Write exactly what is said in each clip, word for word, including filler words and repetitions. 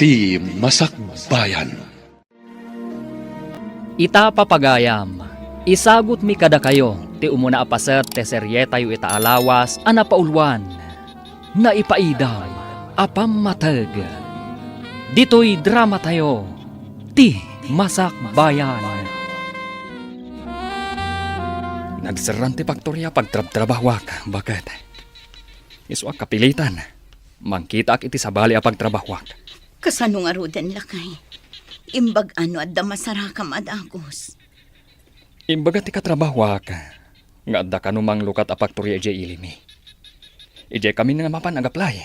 Ti Masakbayan. Ita, papagayam, isagutmi kadakayo ti umuna a paset ti serietayo ita a lawas a napauluan, Naipaidam a Pammateg. Ditoy dramatayo, Ti Masakbayan. Nagserran ti paktoria a pagtrabtrabahuak, baket. Isuak kapilitan. Mangkitaak iti sabali a pagtrabahuak. Kasano ngaruden, lakay? Imbag-a no adda masarakam a dagus. Imbaga ti katrabahuak nga adda kano manglukat a paktoria idiay ilimi. Idiay kami nga mapan agaplay.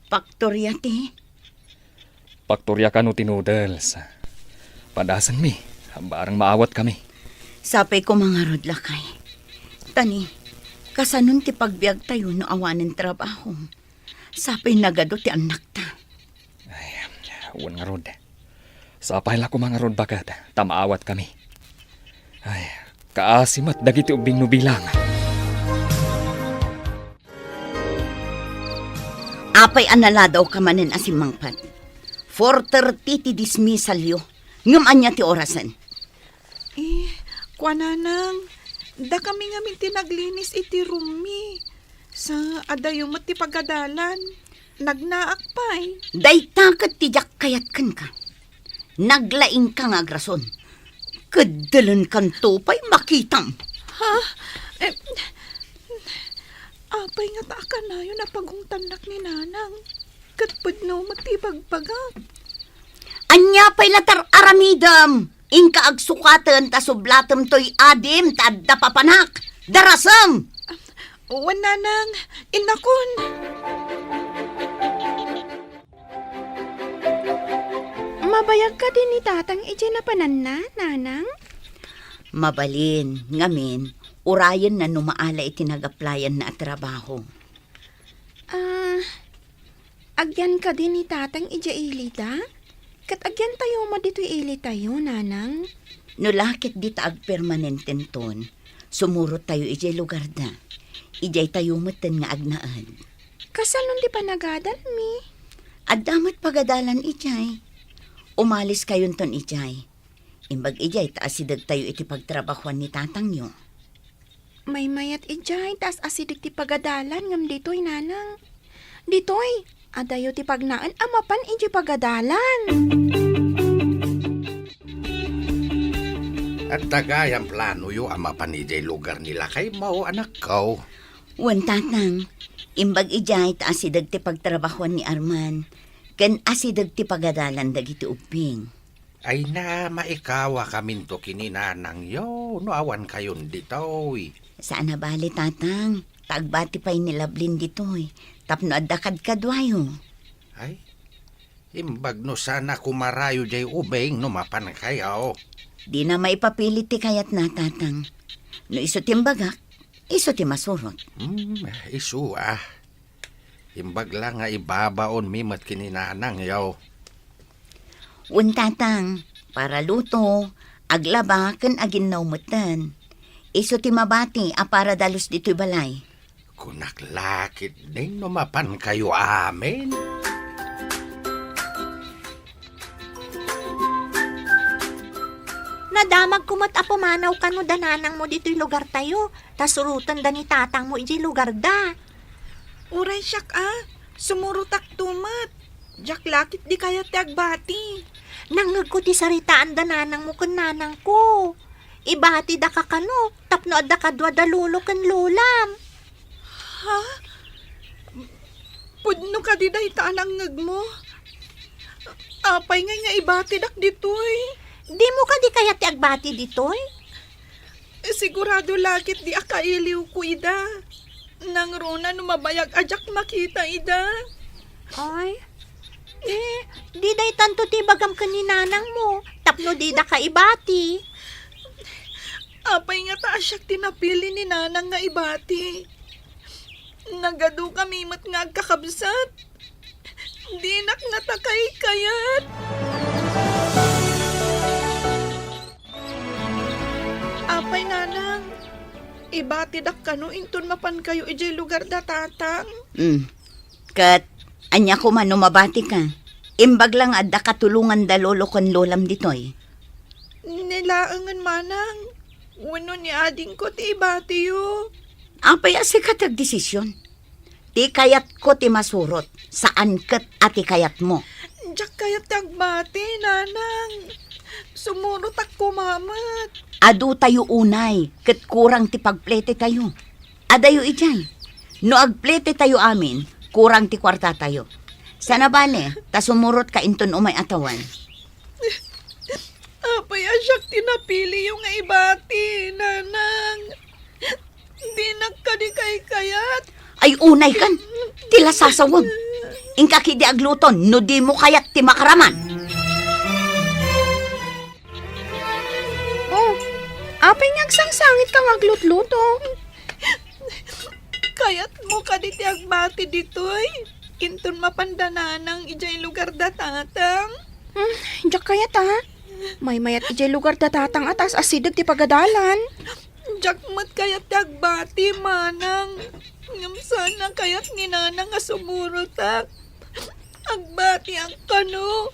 Paktoria ti? Paktoria kano ti noodles. Padasenmi, barang maawatkami. Sapay koma ngarud, lakay. Tani, kasanon ti pagbiagtayo no awanen trabaho? Sapay nagadu ti annakta. Ay, wen ngarud. Sapay la koma ngarud, baket, ta maawatkami. Ay, kaasi met dagiti ubbing no bilang. Apay a naladawka manen a simmangpet? Four thirty ti dismissalyo. Ngem ania ti orasen? Eh, kuananang, dakami ngamin ti naglinis iti roommi. Sa adayo met ti pagadalan. Nagnaak pay. Dayta ket ti diak kayat kenka. Naglaingka nga agrason. Keddelenkanto pay makitam. Ha? Eh, apay ngata a kanayon a pagungtannak ni Nanang? Ket pudno met ti ibagbagak. Ania pay la ti ar-aramidem? Inka agsukaten ta sublatem toy adim ta adda papanak. Darasem! Wen, Nanang, innakon. Mabayag kadi ni Tatang idiay napananna, Nanang? Mabalin, ngamin, urayenna no maala iti nagaplayanna a trabaho. Ah, agyan kadi ni Tatang idiay ilida? Ket agyantayo met ditoy ilitayo, Nanang? No la ket dita agpermanententon, sumurottayo idiay lugarda. Idiaytayo metten nga agnaed. Kasanon ti panagadalmi? Adda met pagadalan idiay. Umaliskayonton idiay. Imbag idiay ta asidegtayo iti pagtrabahuan ni tatangyo. Maymayat idiay ta as-asideg ti pagadalan ngem ditoy, Nanang. Ditoy, adayo ti pagnaen a mapan idiay pagadalan. Adda gayam planoyo a mapan idiay lugar ni lakaymo, anakko? Wen, Tatang. Imbag idiay ta asideg ti pagtrabahuan ni Arman, ken asideg ti pagadalan dagiti ubbing. Ay na, maikawakaminto ken ni nanangyo no awankayon ditoy. Saan a bale, Tatang, ta agbati pay ni Lablin ditoy tapno adda kadkaduayo. Ay, imbag no saan a kumarayo diay ubing no mapankayo. Dina maipapilit ti kayatna, Tatang. No isu ti imbagak, isu ti masurot. Hmm, isu a. Imbag la nga ibabaonmi met ken ni nanangyo. Wen, Tatang, para luto, aglaba, ken aginnaw metten. Isu ti mabati a para dalus ditoy balay. Kunak la ketdin no mapankayo amin. Nadamagko met a pumanaw kano da nanangmo ditoy lugartayo, ta surotenda ni tatangmo idiay lugarda. Uray siak a, sumurotakto met. Diak la ketdi kayat ti agbati. Nangngegko ti saritaanda nanangmo ken nanangko. Ibatidaka kano tapno adda kadua da lolo ken lolam. Ha? Pudno kadi dayta a nangngegmo? Apay ngay nga ibatidak ditoy? Dimo kadi kayat ti agbati ditoy? Sigurado la ketdi a kailiwko ida. Nangruna no mabayag a diak makita ida. Ay, eh, di daytanto ti ibagam ken ni nanangmo, tapno didaka ibati. Apay ngata a siak ti napili ni nanang nga ibati? Nagadukami met nga agkakabsat. Dinak ngata kaykayat. Apay, nanang, ibatidak kano inton mapankayo idiay lugarda tatang? Mm. Ket ania koma no mabatika? Imbag la nga adda katulongan da lolo ken lolam ditoy. Ni laengen manang, wenno ni adingko ti ibatiyo. Apay a sika ti agdesisyon? Ti kayatko ti masurot, saan ket a ti kayatmo. Diak kayat ti agbati, nanang. Sumurotak koma met. Adu tayo unay, ket kurang ti pagplete tayo. Adayo idiay. No agplete tayo amin, kurang ti kuarta tayo. Sana bale, ta sumurot ka inton umay a tawen. Apay a siak ti napiliyo nga ibati, nanang? Dinak kadi kaykayat. Ay, unay kan. Ti lasasawem. Inka kidi agluton no dimo kayat ti makaraman. Oh, apay nga agsangsangit ka nga aglutluto? Kayatmo kadi ti agbati ditoy? Inton mapanda nanang idiay lugar da tatang? Hmm, diak kayat, a. Maymayat idiay lugar da tatang a ta asideg ti pagadalan. Diak met kayat ti agbati, manang. Ngem saan a kayat ni nanang a sumurotak. Agbatiak kano.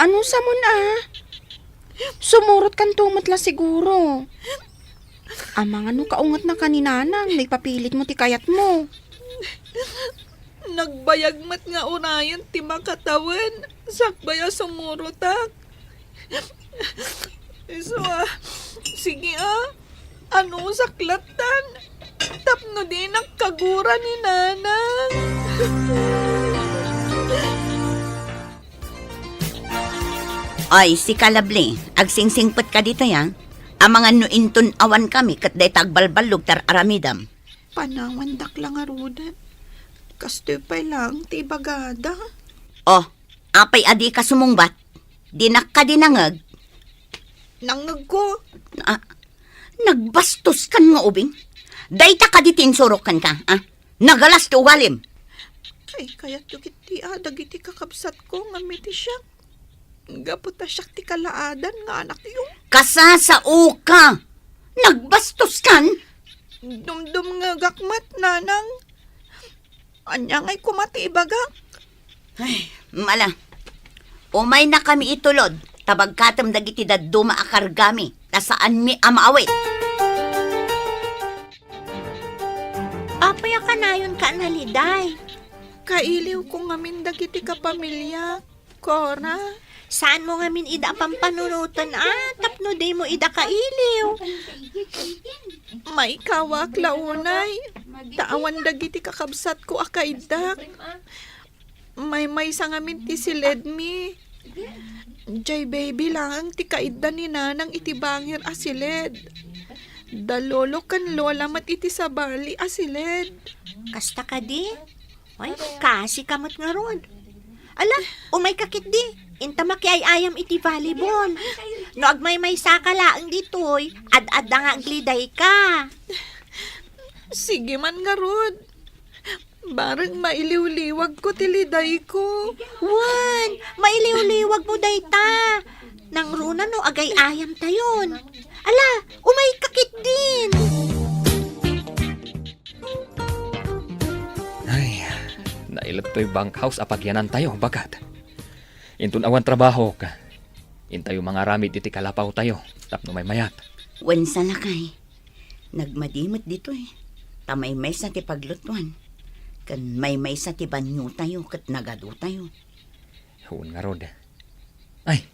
Ano sa mon, a? Sumurot kanto met la siguro. Amangan no kaungetna ka ni nanang no ipapilitmo ti kayatmo. Nagbayag met nga unayen ti makatawen sakbay a sumurotak. Isu a, sige a, anusak lattan tapno dinak kagura ni nanang. Ay, sika, Lovely, agsingsingpet ka ditoy, a. Amangan no inton awan kami ket dayta agbalballog ti ar-aramidam. Panawandak la ngaruden. Kastoy pay laeng ti ibagada. Oh, apay a dika sumungbat? Dinak kadi nangngeg? Nangngegko. Ah, nagbastos kan nga ubing. Dayta kadi ti insurok kenka, ah? Nagalas ti ugalim. Kaykayatyo ketdi a dagiti kakabsatko ngem iti siak. Gapu ta siak ti kalaadan nga anakyo. Kasasaoka! Nagbastos kan! Dumdumngegak met, nanang. Ania ngay koma ti ibagak? Ay, mala. Umaynakami itulod, ta bagkatem dagiti dadduma a kargami, ta saanmi a maawit. Apay a kanayonka a naliday? Kailiwko ngamin dagiti kapamiliak, Cora. Saanmo ngamin ida a pampanunoten a tapno dimo ida kailiw? Maikawak la unay, ta awan dagiti kakabsatko a kaiddak. Maymaysa ngamin ti siledmi. Jay baby laeng ti kaidda ni nanang iti bangir a siled. Da lolo ken lola met iti sabali a siled. Kasta kadi? Ay, kasika met ngarud. Ala, umayka ketdi. Inta makiay-ayam iti volleyball. No agmaymaysaka laeng ditoy, ad-adda nga agledayka. Sige man ngarud. Bareng mailiwliwagko ti lidayko. Wen, mailiwliwagmo dayta. Nangruna no agay-ayamtayon. Ala, umayka ketdin. Ay, nailet toy bunkhouse a pagyanantayo, baket. Inton awan trabahok, intayo mangaramid iti kalapawtayo tapno maymayat. Wen sa lakay, nagmadi met ditoy, ta maymaysa ti paglutuan, ken maymaysa ti baniotayo ket nagadutayo. Wen ngarud. Ay,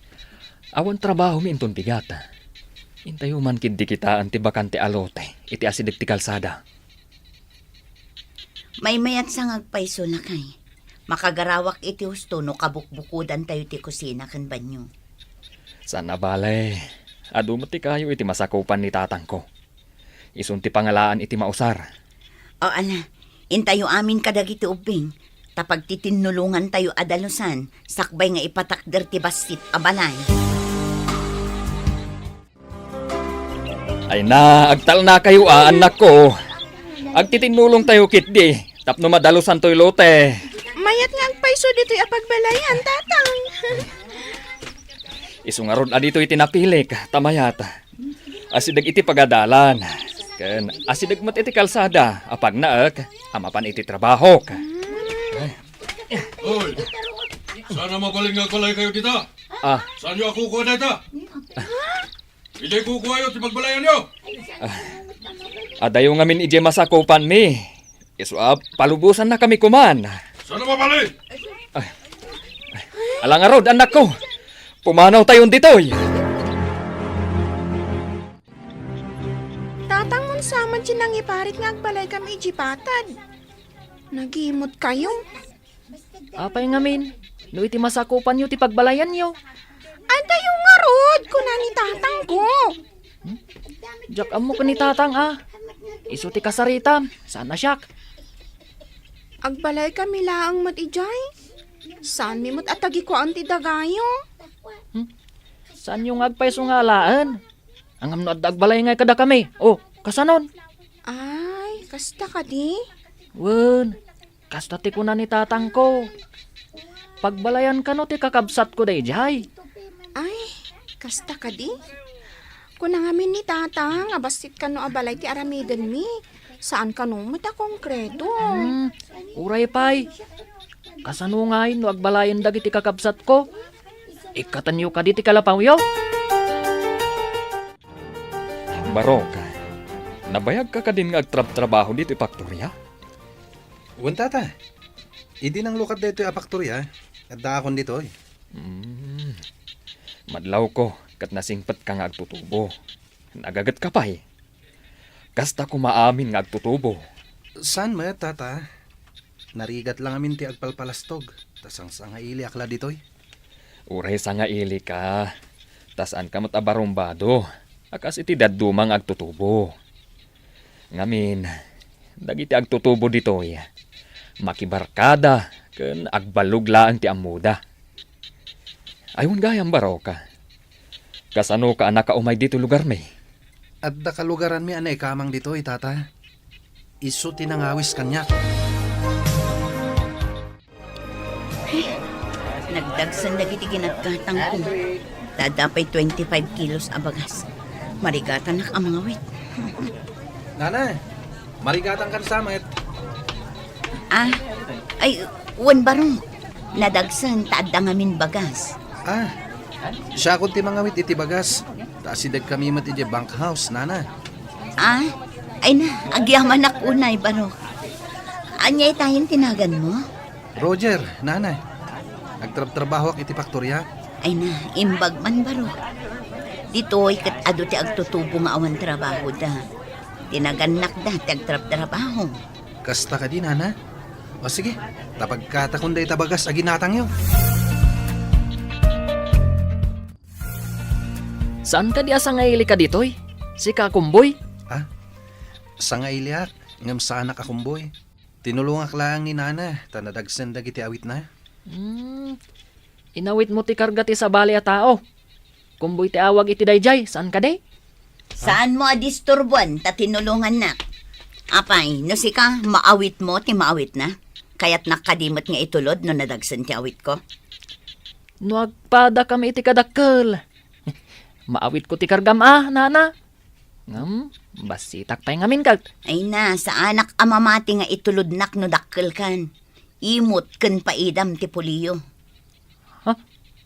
awan trabahomi inton bigat. Intayo man ketdi kitaen ti bakante a lote iti asideg ti kalsada. Maymayat sa nga agpayso, lakay. Makagarawak iti husto no kabukbukodantayo ti kusina ken banio. Saan a bale, adu met ti kayo iti masakupan ni tatangko. Isun ti pangalaan iti mausar. O, ala, intayo amin kadagiti ubbing, ta pagtitinnulongantayo a dalusan, sakbay nga ipatakder ti bassit a balay. Ay na, agtalnakayo a, annakko. Agtitinnulongtayo ketdi, tapno madalusantoy lote. Mayat nga agpayso ditoy a pagbalayan, tatang. Isu ngarud a ditoy ti napilik, ta mayat. Asideg iti pagadalan. Ken asideg met iti kalsada a pagnaek a mapan iti trabahok. Ay. Hoy! Saan a mabalin nga agbalaykayo dita? Ah. Saanyo a kukua dayta? Idiay kukuayo ti pagbalayanyo. Adayo ngamin idiay masakupanmi. Isu a palubosannakami koman. Saan a mabalin? Ala ngarud, annakko. Pumanawtayon ditoy. Tatang, mano sa man ti nangiparit nga agbalaykami idiay patad? Nagimutkayo. Apay ngamin, no iti masakupanyo ti pagbalayanyo? Adayo ngarud, kuna ni tatangko. Hmm? Diak ammo ken ni tatang a. Isu ti kasaritam, saan a siak. Agbalaykami laeng met idiay. Saanmi met a tagikuan ti dagayo. Hmm? Saanyo nga agpayso nga alaen? Ngem no adda agbalay ngay kadakami, o, kasanon? Ay, kasta kadi? Wen, kasta ti kuna ni tatangko. Pagbalayan kano ti kakabsatko daydiay. Ay, kasta kadi? Kuna ngamin ni tata nga bassit kano a balay ti aramidenmi. Saan kano met a konkreto. Hmm, uray pay. Kasano ngay no agbalayen dagiti kakabsatko? Ikkatenyo kadi ti kalapawyo? Barok, nabayagka kadin nga agtrabtrabaho ditoy faktoria? Wen, tata. Idi nanglukat daytoy a faktoria, addaakon ditoy. Hmm. Madlawko ket nasingpetka nga agtutubo. Nagagetka pay. Kasta koma amin nga agtutubo. Saan met, tata? Narigat la ngamin ti agpalpalastog, ta sangsangailiak la ditoy. Uray sangailika, ta saanka met a barumbado a kas iti dadduma nga agtutubo. Ngamin, dagiti agtutubo ditoy, makibarkada ken agballog laeng ti ammoda. Ay, wen gayam, Barok. Kasanoka a nakaumay ditoy lugarmi? Adda kalugaranmi a naikamang ditoy, tata. Isu ti nangawis kaniak. Nagdagsen dagiti ginatgatangko. Adda pay twenty-five kilos a bagas. Marigatanak a mangawit. Nana, marigatangkan sa met. Ah, ay, wen, Barok. Nadagsen ta adda ngamin bagas. Ah, siakon ti mangawit iti bagas. Ta asidegkami met idiay bunkhouse, nana. Ah, ay na, agyamanak unay, Barok. Ania itayen ti naganmo? Roger, nana. Agtrabtrabahoak iti faktoria. Ay na, imbag man, Barok. Ditoy ket adu ti agtutubo nga awan trabahoda. Tinagannakda ti agtrabtrabaho. Kasta kadi, nana? O sige, ta pagkatakon dayta bagas a ginatangyo. Saan kadi a sangailika ditoy? Sika a kumboy? Ah, sangailiak, ngem saanak a kumboy. Tinulongak laeng ni nana, ta nadagsen dagiti awitna. Hmm, inawitmo ti karga ti sabali a tao. Kumboy ti awag iti daydiay, saan kadi? Saanmo a disturbuan ta tinulongannak. Apay, no sika, maawitmo ti maawitna? Kayatnak kadi met nga itulod no nadagsen ti awitko? No agpadakami iti kadakkel, maawitko ti kargam a, nana. Ngem, bassitak pay ngamin ket. Ay na, saanak a mamati nga itulodnak no dakkelkan. Imot ken paidam ti puliyo. Ha?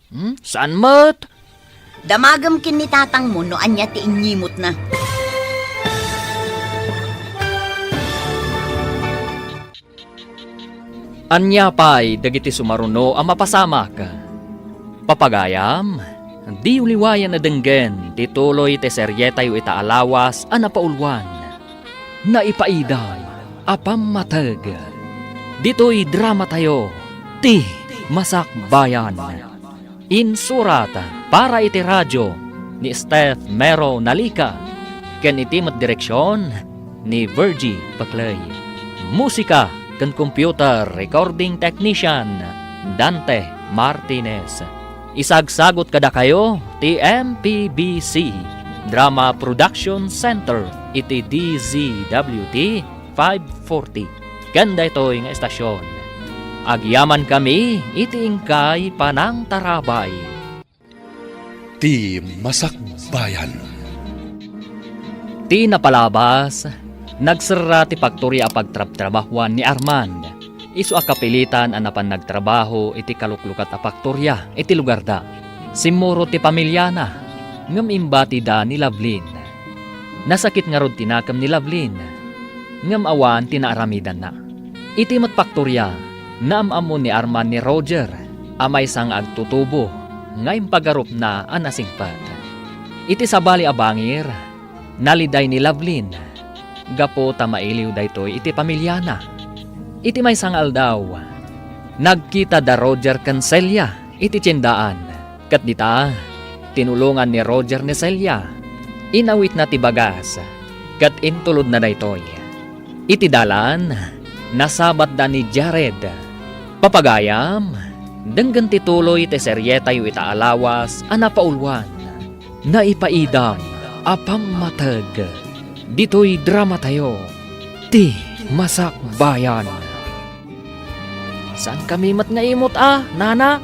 Hmm? Saan met? Damagem ken ni tatangmo no ania ti inyimotna. Ania pay dagiti sumaruno a mapasamak? Papagayam, diyo liwayan a denggen ti tuloy ti serietayo ita a lawas a napauluan. Naipaidam a pammateg. Ditoy dramatayo, ti Masakbayan. Insurat para iti radio ni Steph Mero Nalica, ken iti met direksion ni Virgie Paclay. Musika ken computer recording technician, Dante Martinez. Isagsagut kadakayo ti M P B C Drama Production Center iti D Z W T five forty. Ken daytoy nga estasion, agyamankami iti inkay panangtarabay. Ti Masakbayan. Ti napalabas, nagserra ti paktoria a pagtrabtrabahuan ni Armand. Isu a kapilitan a napan nagtrabaho iti kaluklukat a faktoria iti lugarda. Simmurot ti pamiliana, ngem imbatida ni Lovelyn. Nasakit ngarud ti nakem ni Lovelyn, ngem awan ti naaramidanna. Iti met faktoria, naam-ammo ni Arman ni Roger a maysa nga agtutubo nga impagarupna a nasingpet. Iti sabali a bangir, naliday ni Lovelyn gapu ta mailiw daytoy iti pamiliana. Iti maysa nga aldaw, nagkita da Roger ken Celia iti tiendaan, ket dita, tinulongan ni Roger ni Celia. Inawitna ti bagas, ket intulodna daytoy. Iti dalan, nasabatda ni Jared. Papagayam, denggen ti tuloy ti serietayo ita a lawas a napauluan. Naipaidam a pammateg ditoy dramatayo, Ti Masakbayan. Saankami met nga imut a, nana?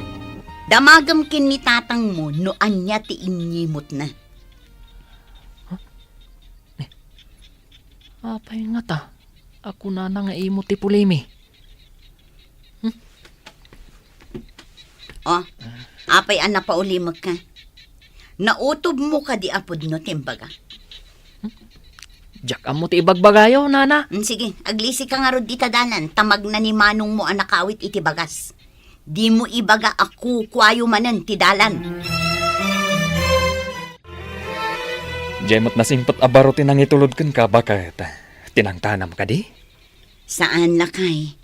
Damagem ken ni tatangmo no ania ti inyimutna. Huh? Ni, apay ngata a kunana nga imut ti pulimi? Hmm? O, apay a napaulimekka? Nautobmo kadi a pudno ti imbaga? Diak ammo ti ibagbagayo, nana. Mm, sige, aglisika ngarud dita dalan, ta magna ni manongmo a nakawit iti bagas. Dimo ibaga a kukuayo manen ti dalan. Diay met nasingpet a baro ti nangitulod kenka, baket? Ti nangtanam kadi? Saan, lakay.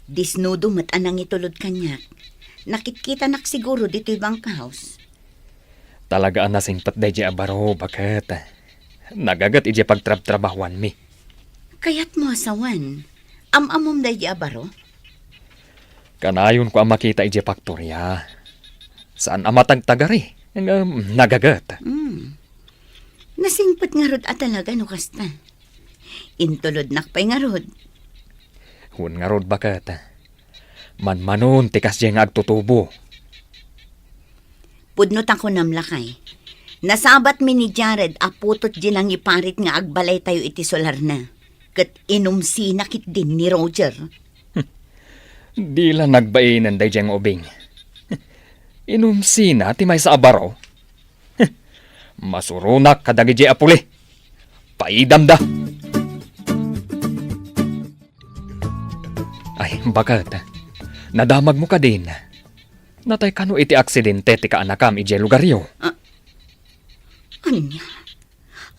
Disnudo met a nangitulod kaniak. Nakitkitanak siguro ditoy bunkhouse. Talaga a nasingpet daydiay a baro, baket? Nagaget idiay pagtrabtrabahuanmi. Kayatmo a sawen, am-ammom daydiay a baro? Kanayonko a makita idiay faktoria. Saan a matagtagari, ngem nagaget. Hmm. Nasingpet ngarud a talaga no kasta. Intulodnak pay ngarud. Wen ngarud, baket. Manmanon ti kasdiay nga agtutubo. Pudno ta kunam, lakay. Nasabatmi ni Jared a putot di nangiparit nga agbalaytayo iti solarna. Ket inumsina ketdin ni Roger. Di la nagbainen daydiay nga ubing. Inumsina ti maysa a baro. Masuronak kadagidiay a puli. Paidamda. Ay, baket. Nadamagmo kadin. Natay kano iti aksidente ti kaanakam idiay lugaryo? Ah, ania?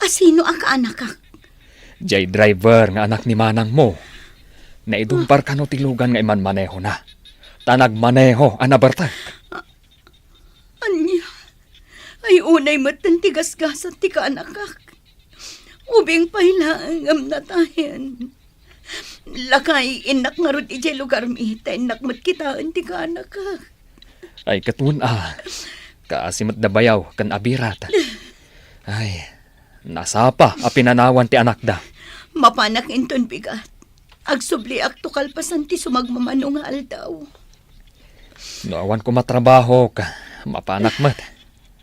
Asino a kaanakak? Diay driver nga anak ni manangmo. Naidumpar kano ti lugan nga imanmanehona. Ta nagmaneho a nabertek. Ah, ania? Ay, unay metten ti gasgasat ti kaanakak. Ubing pay laeng ngem natayen. Lakay, innak ngarud idiay lugarmi, ta innak met kitaen ti kaanakak. Ay, ket wen a, kaasi met da bayaw ken abirat. Ay, nasapa a pinanawan ti anakda. Mapanak inton bigat. Agsubliakto kalpasan ti sumagmamano nga aldaw. No awan koma trabahok, mapanak met.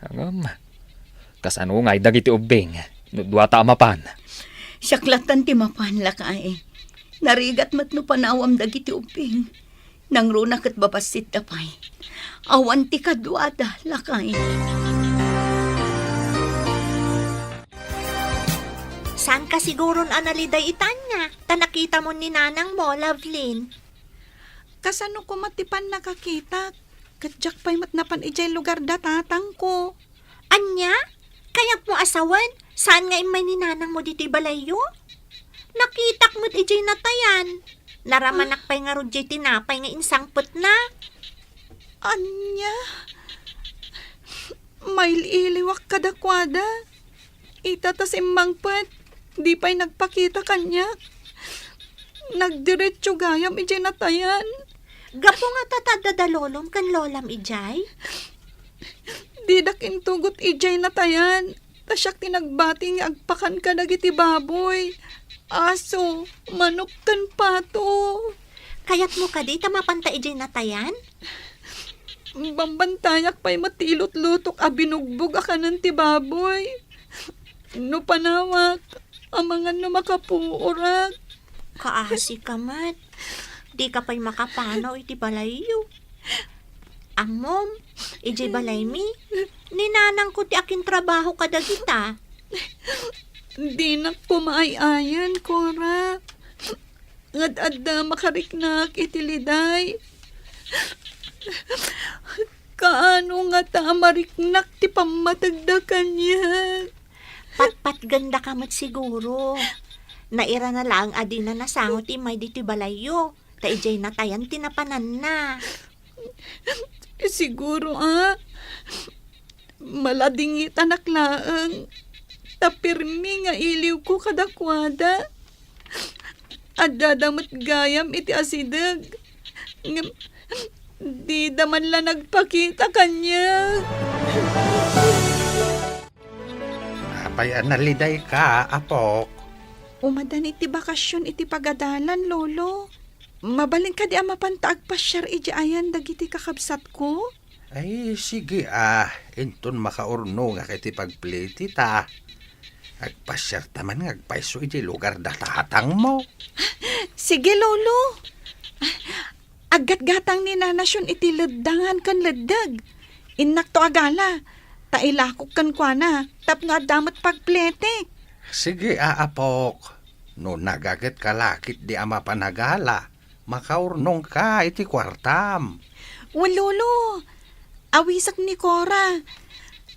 Ngem, kasano ngay dagiti ubbing no duata a mapan? Siak lattan ti mapan, lakay. Narigat met no panawam dagiti ubbing. Nangruna ket babassitda pay. Awan ti kaduada, lakay. Saan ka siguron a naliday itanya? Ta nakita mo ni nanang mo, Lovelyn. Kasano koma ti pannakakitak? Ket diak pay met napan idiay lugar da tatangko. Ania? Kayatmo a sawen, saan nga immay ni nanang mo ditoy balayyo? Nakitak met idiay natayan. Naramanak pay ngarud diay tinapay nga insangpetna. Ania? Mail-iliwak kadakuada. Ita ta simmangpet, di pay nagpakita kaniak. Nagdiretso gayam idiay natayan. Gapu nga ta adda da lolom ken lolam idiay? Didak intugot idiay natayan, ta siak ti nagbati nga agpakan kadagiti baboy, aso, manok, ken pato. Kayatmo kadi ta mapanta idiay natayan? Bambantayak pay met ti ilutlutok a binugbog a kanen ti baboy. No panawak, amangan no makapuorak. Kaasi ka met. dika pay makapanaw iti balayyo. Ammom, idiay balaymi, ni nanangko ti akintrabaho kadagita. Dinak koma ay-ayan, Cora. Ngad adda makariknak iti liday. Kaano ngata a mariknak ti pammategda kaniak? Patpatgenda ka met siguro. Nairana laeng a dina nasango ti immay ditoy balayyo, ta idiay natayan ti napananna. Siguro a, maladingitanak laeng, ta pirmi nga iliwko kadakuada. Addada met gayam iti asideg, ngem dida man la nagpakita kaniak. Apay a nalidayka, apok? Umadan iti bakasion iti pagadalan, Lolo. Mabalin kadi a mapanta agpasiar idiay ayan dagiti kakabsatko? Ay, sige a, inton makaurnongak iti pagplitita. Agpasiarta man nga agpayso iti lugar da tatangmo. Sige, Lolo. Aggatgatang ni Nana Sion iti leddangan ken leddeg. Innakto a gala, ta ilakok kenkuana tapno adda met pagpletek. Sige a, apok. No nagagetka la ketdi a mapan a gala, makaurnongka iti kuartam. Wen, Lolo, awisek ni Cora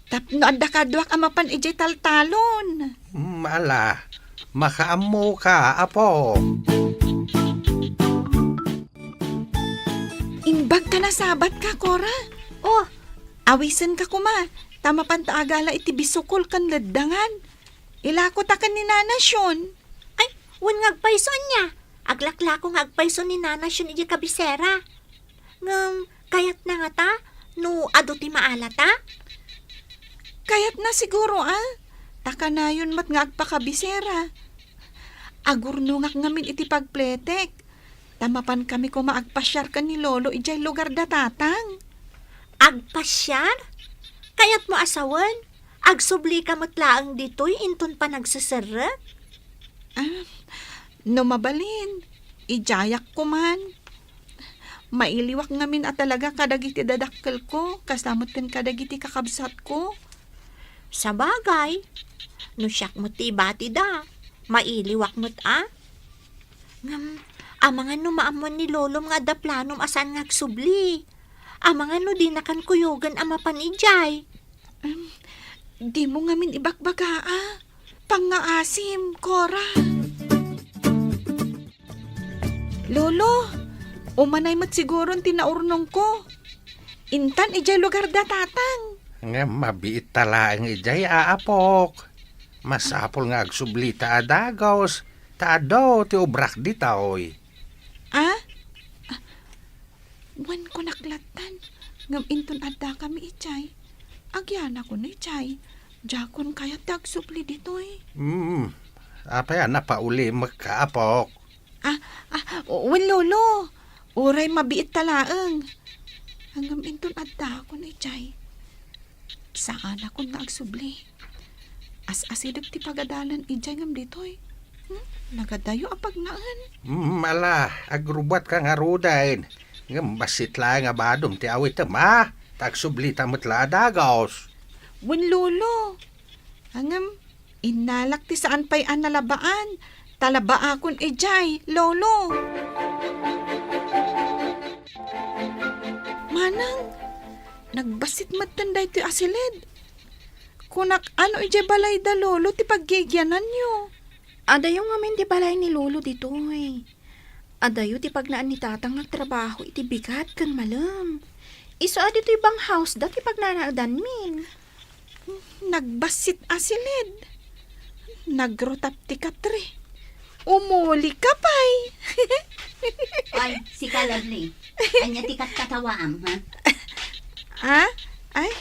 tapno adda kaduak a mapan idiay taltalon. Mm, ala, makaammoka, apo. Imbag ta nasabatka, Cora. Oh. Awisenka koma, ta mapanta a gala iti bisukol ken leddangan. Ilako ta ken ni Nana Sion. Ay, wen nga agpayso ania? Aglaklako nga agpayso ni Nana Sion idiay kabisera. Ngem, kayatna ngata no adu ti maalata? Kayatna siguro a. Ta kanayon met nga agpakabisera. Agurnongak ngamin iti pagpletek. Ta mapankami koma agpasiar ken ni Lolo idiay lugar da tatang. Agpasiar? Kayatmo a sawen, agsublika met laeng ditoy inton panagseserrek? Ah, no mabalin, idiayak koman. Mailiwak ngamin a talaga kadagiti dadakkelko, kasta met ken kadagiti kakabsatko. Sabagay, no siak met ti ibatida, mailiwak met a. Ngem, amangan no maammuan ni Lolom nga adda planom a saan nga agsubli? Amangan no dinakan kuyogen a mapan idiay? Em, dimo ngamin ibagbaga a. Pangngaasim, Cora. Lolo, umanay met siguron ti naurnongko. Intan idiay lugar da tatang. Ngem mabiit ta laeng idiay, aapok. Masapul nga agsublita a dagus, ta adu ti obrak ditoy. Ah? Ah, wen kunak lattan, ngem inton addakami idiay, agyanakon idiay, diakon kayat ti agsubli ditoy. Hmm, apay a napaulimekka, apok? Ah, ah, wen, Lolo. Uray mabiit ta laeng. Ngem inton addakon idiay, saanakon nga agsubli. As-asideg ti pagadalan idiay ngem ditoy. Hmm? Nagadayo a pagnaen. Hmm, ala, agrubbuatka ngaruden. Ngem bassit laeng a badom ti awitem, a? Ta agsublita met la a dagus. Wen, Lolo. Ngem, innalak ti saan pay a nalabaan, ta labaakon idiay, Lolo. Manang, nagbassit metten daytoy a siled. Kunak, ano idiay balay da Lolo ti paggigiananyo? Adayo ngamin ti balay ni Lolo ditoy. Adayo ti pagnaen ni Tatang nga agtrabaho iti bigat ken malem. Isu a ditoy bang house da ti pagnanaedanmin. Nagbassit a siled. Nagrutap ti katre. Umuli ka pay. Ay, sika, Lovely. Ania ti katkatawaam, ha? Ah? Ay,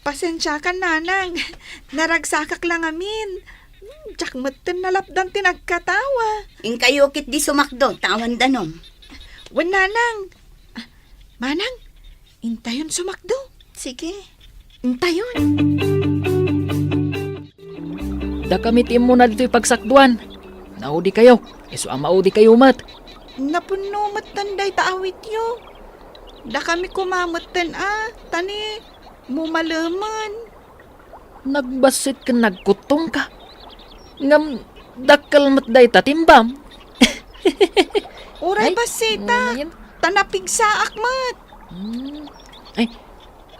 pasensiakan, Nanang. Naragsakak la ngamin. Hmm, diak metten nalapdan ti nagkatawa. Inkayo ketdi sumakdo, ta awan danum. Wen, Nanang. Ah, Manang, intayon sumakdo. Sige. Intayon. Dakami ti immuna ditoy pagsakduan. Naudikayo, isu a maudikayo met. Napunno metten dayta awityo. Dakami koma metten a, ta ni mumalemen. Nagbassit ken nagkuttongka. Ngem dakkel met dayta timbam. Uray Ay, bassitak, ano yan? Ta napigsaak met. Hmm. Ay,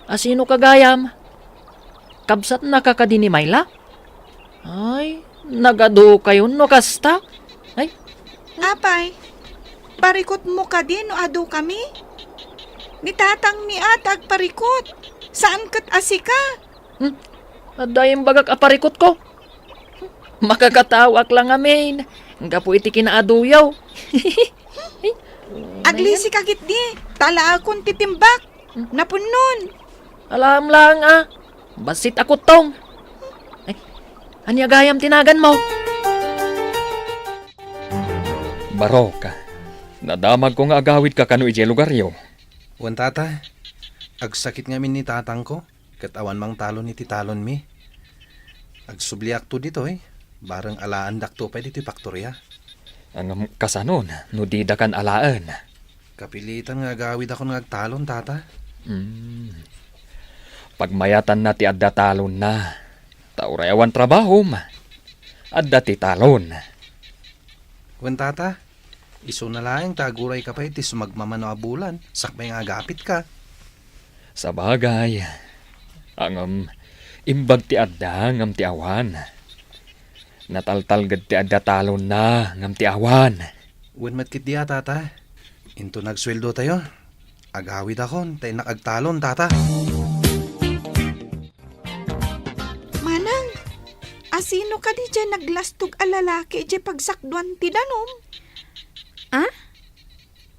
asino ka gayam? Kabsatnaka kadi ni Myla? Ay, nagadukayon no kasta? Ay. Apay, parikutmo kadi no adukami? Ni tatangmi a ti agparikut, saan ket a sika. Hmm? Adda imbagak a parikutko. Makakataoak la ngamin gapu iti kinaaduyo. Aglisika ketdi, ta alaekon ti timbak. Napunnon. Alaem laeng a. Bassit a kuttong. Ay, ania gayam ti naganmo? Barok, nadamagko nga agawidka kano idiay lugaryo. Wen, tata, agsakit ngamin ni tatangko, ket awan mangtalon iti talonmi. Agsubliakto ditoy, bareng alaendakto pay ditoy paktoria. Ngem kasanon no didakan alaen? Kapilitan nga agawidakon nga agtalon, tata. Mm. Pagmayatanna ti adda talonna. Ta uray awan trabahom, adda ti talon. Wen, tata, isuna laeng ta agurayka pay ti sumagmamano a bulan, sakbay nga agapitka. Sabagay, ngem imbag ti adda ngem ti awan. Nataltalged ti adda talonna ngem ti awan. Wen met ketdi a, tata. Inton agsueldotayo, agawidakon ta innak agtalon, tata. Manang, asino kadi diay naglastog a lalaki idiay pagsakduan ti danum? Ah?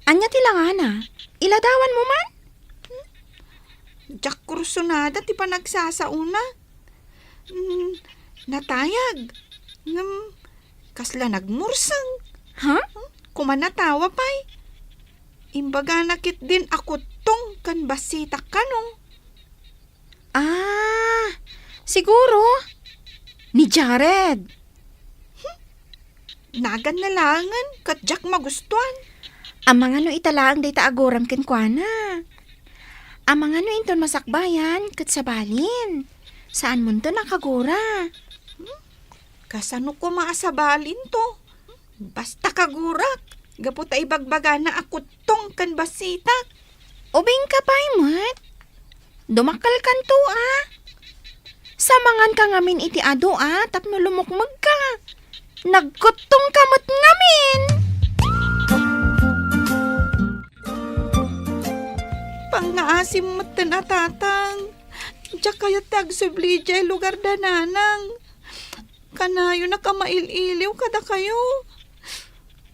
Ania ti langana? Iladawanmo man? Diak kursunada ti panagsasaona. Mm, natayag. Ngem, kasla nagmurseng. Ha? Koma natawa pay. Imbagana ketdin a kuttong ken bassitak kano. Ah, siguro, ni Jared. Naganna laengen ket diak magustuan. Amangan no ita laeng dayta aguram kenkuana. Amangan no inton masakbayan ket sabalin. Saanmonto a kagura. Hmm? Kasano koma a sabalinto? Basta kagurak, gapu ta ibagbagana a kuttong ken bassitak. Ubingka pay met. Dumakkelkanto a. Samanganka ngamin iti adu a tapno lumukmegka. Nagkuttongka met ngamin. Pangngaasim metten a tatang. Diak kayat ti agsubli idiay lugar da nanang. Kanayonak a mail-iliw kadakayo.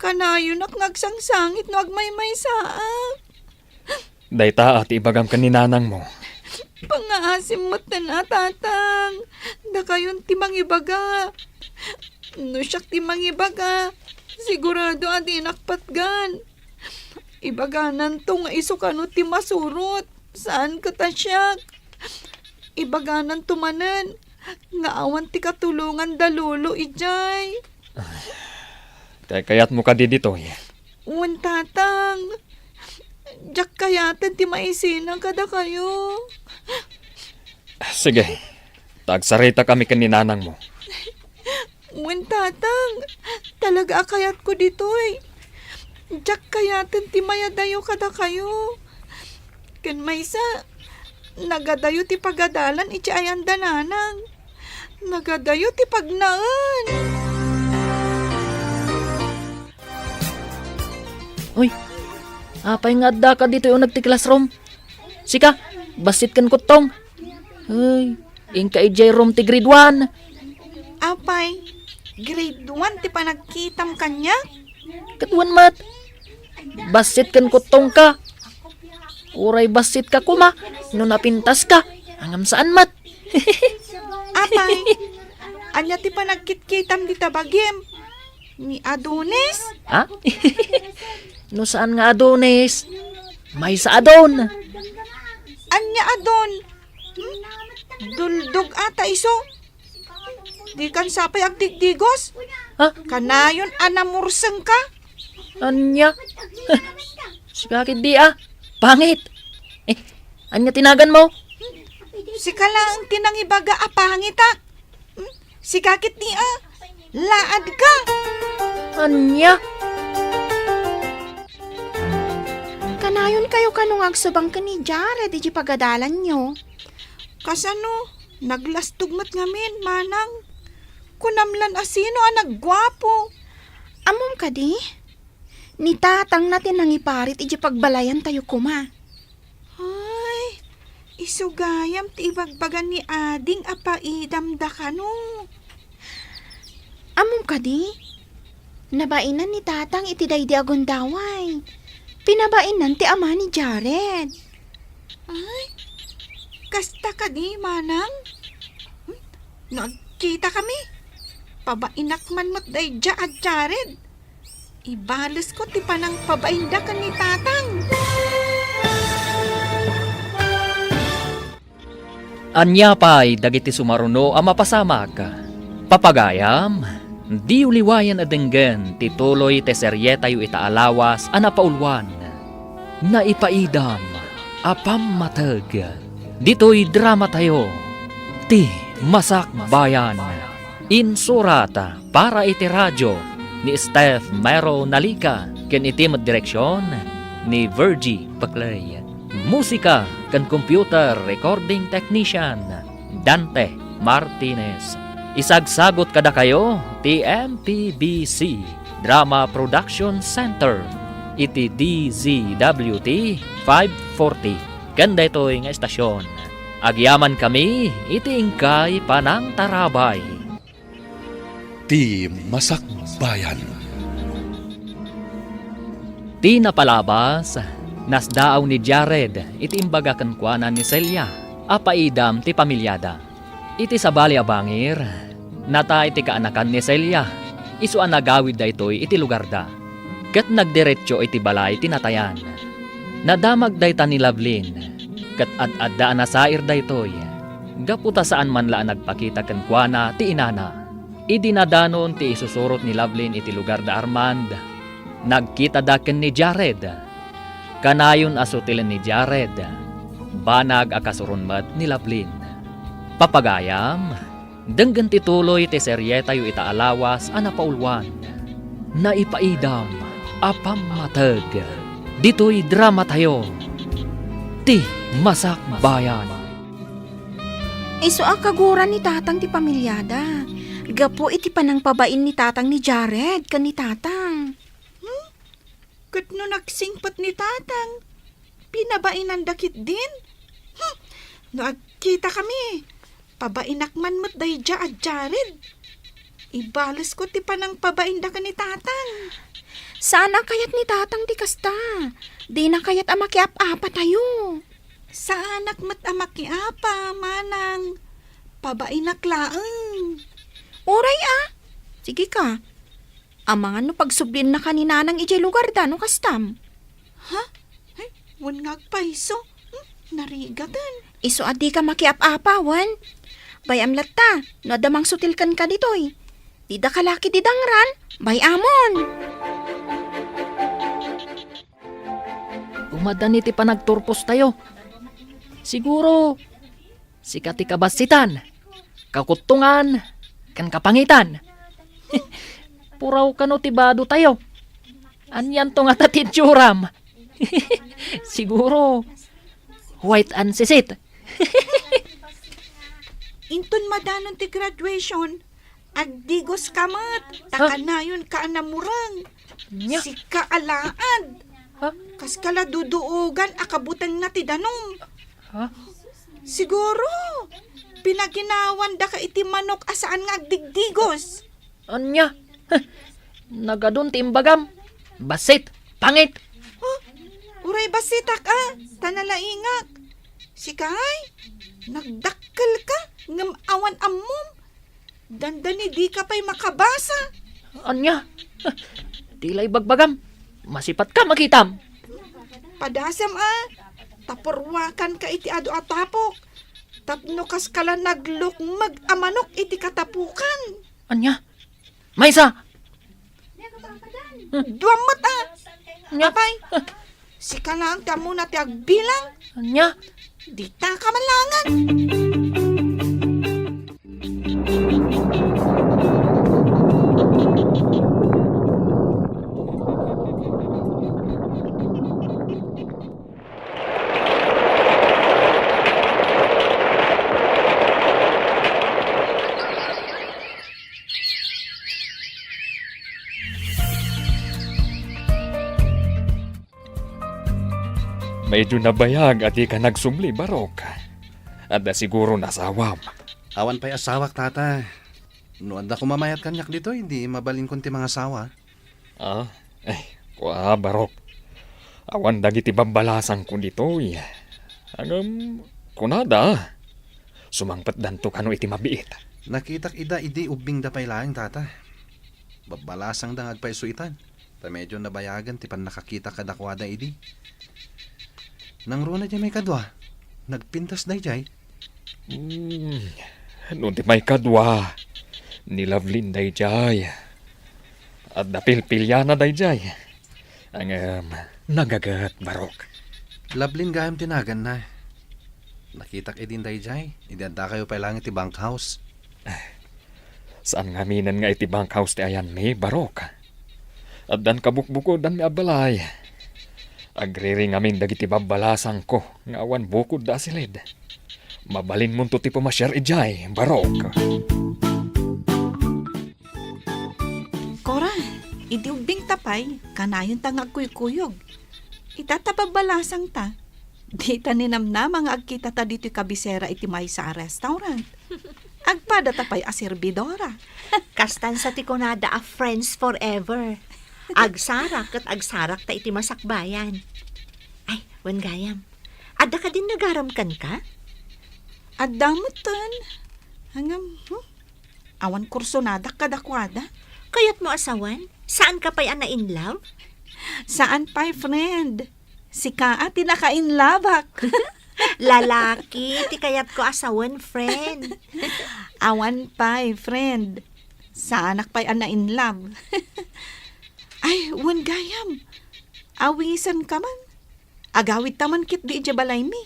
Kanayonak nga agsangsangit no agmaymaysaak. Dayta a ti ibagam ken ni nanangmo. Pangngaasim metten a tatang. Dakayon ti mangibaga. No siak ti mangibaga, sigurado a dinak patgan. Ibagananto nga isu kano ti masurot, saan ket a siak. Ibagananto manen nga awan ti katulongan da lolo idiay. Ay, kaykayatmo kadi ditoy? Wen, tatang. Diak kayaten ti maisina kadakayo. Sige, ta agsaritakami ken ni nanangmo. Wen, tatang, talaga a kayatko ditoy. Diak kayaten ti mayadayo kadakayo. Ken maysa, nagadayo ti pagadalan iti ayan da nanang. Nagadayo ti pagnaen. Uy, apay nga addaka ditoy uneg ti classroom? Sika, bassit ken kuttong. Ay, inka idiay room ti grade one. Apay, grade one ti panagkitam kaniak? Ket wen met, bassit ken kuttongka. Uray bassitka koma no napintaska, ngem saan met. Apay, ania ti panagkitkitam dita bagim? Ni Adonis? Ha? No saan nga Adonis, maysa a Don. Ania a Don? Hmm? Duldog ata isu. Dikan sapay agdigdigos. Ha? Kanayon a namursengka. Ania? Sika ketdi a pangit. Eh, ania ti naganmo? Sika laeng ti nangibaga a pangitak. Hmm? Sika ketdi a laadka. Ania? Kanayonkayo kano nga agsubang ken ni Jared idiay pagadalanyo. Kasano? Naglastog met ngamin, manang. Kunam lan a sino a nagguapo. Ammom kadi? Ni tatangna ti nangiparit idiay pagbalayantayo koma. Ay, isu gayam ti ibagbaga ni ading a paidamda kano. Ammom kadi? Nabainan ni tatang iti daydi a gundaway. Pinabainnan ti ama ni Jared. Ay, kasta kadi, manang? Hmm? No agkitakami, pabainak man met daydiay a Jared. Ibalesko ti panangpabainda ken ni tatang. Ania pay dagiti sumaruno a mapasamak? Papagayam, diyo liwayen a denggen ti tuloy ti serietayo ita a lawas a napauluan, Naipaidam a Pammateg. Ditoy dramatayo, Ti Masakbayan. Insurat para iti radio ni Steph Mero Nalica ken iti met direksion ni Virgie Paclay. Musika ken computer recording technician, Dante Martinez. Isagsagot kadakayo ti M P B C Drama Production Center iti D Z W T five forty. Ken daytoy nga estasyon, agyamankami iti inkay panangtarabay. Ti Masakbayan. Ti napalabas, nasdaaw ni Jared iti imbaga kenkuana ni Celia a paidam ti pamiliada. Iti sabali a bangir, natay ti kaanakan ni Celia, isu a nagawid daytoy iti lugarda, ket nagdiretso iti balay ti natayan. Nadamag dayta ni Lovelyn, ket ad-adda a nasair daytoy, gapu ta saan man la a nagpakita kenkuana ti inana. Idi nadanon ti isusurot ni Lovelyn iti lugar da Armand, nagkitada ken ni Jared. Kanayon a sutilen ni Jared, banag a kasuron met ni Lovelyn. Papagayam, denggen ti tuloy ti serietayo ita a lawas a napauluan, Naipaidam a Pammateg. Ditoy dramatayo, Ti Masakbayan. Isu a kaguran ni tatang ti pamiliada, gapu iti panangpabain ni tatang ni Jared ken ni tatang. Hmm? Ket no nagsingpet ni tatang, pinabainanda ketdin? Hmm. No agkitakami, pabainak man met daydiay a Jared. Ibalesko ti panangpabainda ken ni tatang. Saan a kayat ni tatang ti kasta. Dina kayat a makiap-apatayo. Saanak met a makiapa, manang. Pabainak laeng. Uray a. Sige ka. Amangan no pagsubliennaka ni nanang idiay lugarda no kastam. Ha? Ay, wen nga agpayso. Hmm, narigaten. Isu a dika makiap-apa, wen? Bay-am latta, no adda mangsutil kenka ditoy. Dida kalaki didangran, bay-amon. Umadani ti panagturpostayo. Siguro, sika ti kabassitan, kakuttongan, ken kapangitan. Puraw kano ti badotayo. Anianto ngata ti itsuram? Siguro, white and sisit. Inton madanon ti graduation, agdigoska met, ta Ha? Kanayonka a namureng. Nya? Sika a laad. Ha? Kaska la duduogan a kabutengna ti danum. Ha? Siguro, pinaginawandaka iti manok a saan nga agdigdigos. Ania? Nagadun ti imbagam. Bassit, pangit. Huh? Uray bassitak a, ta nalaingak. Sika ay, nagdakkelka, ngem awan ammom. Dandani dika pay makabasa. Ania? Ti la ibagbagam. Masipatka makitam. Padasem a, ta purwakanka iti adu a tapok. Tapno kaska la naglukmeg a manok iti katapukan. Ania? Maysa! Dua met, a. Nya? Apay, sika laeng ti ammona ti agbilang. Nya? Dita ka man laengen. Medyo nabayag a dika nagsubli, Barok. Adda siguro nga asawam. Awan pay asawak, Tata. No adda koma mayat kaniak ditoy, di mabalinkon ti mangasawa. Ah, eh, kua, Barok. Awan dagiti babbalasangko ditoy. Ngem, kunada, sumangpetdanto kano iti mabiit. Nakitak ida idi ubbingda pay laeng, Tata. Babbalasangda nga agpayso itan. Ta medyo nabayagen ti pannakakita kadakuada idi. Nangruna diay maikadua? Nagpintas daydiay? Hmm, no ti maikadua, ni Lovelyn daydiay. Adda pilpiliana daydiay. Ngem, nagaget, Barok. Lovelyn gayam ti naganna. Nakitak idin daydiay, idi addakayo pay laeng iti bunkhouse. Saan ngaminen nga iti bunkhouse ti ayanmi, Barok. Addan kabukbukodanmi a balay. Agriri ngamin dagiti babbalasangko nga awan bukodda a silid. Mabalinmonto ti pumasiar idiay, Barok. Kora, idi ubbingta pay, kanayonta nga agkuykuyog. Ita ta babbalasangta. Dita ninamnama nga agkitata ditoy kabisera iti maysa a restaurant. Agpadata pay a serbidora. Kastan sa ti kunada a friends forever. Agsarak ket agsarakta iti masakbayan. Ay, wen gayam. Adda kadin nagaram kenka? Adda metten. Ngem, hmm? Awan kursonadak kadakuada. Kayatmo a sawen? Saanka pay a na-in love? Saan pay, friend. Sika a ti naka-in love-ak. Lalaki ti kayatko a sawen, friend. Awan pay, friend. Saanak pay a na-in love. Ay, wen gayam. Awisenka man. Agawidta man ketdi idiay balaymi.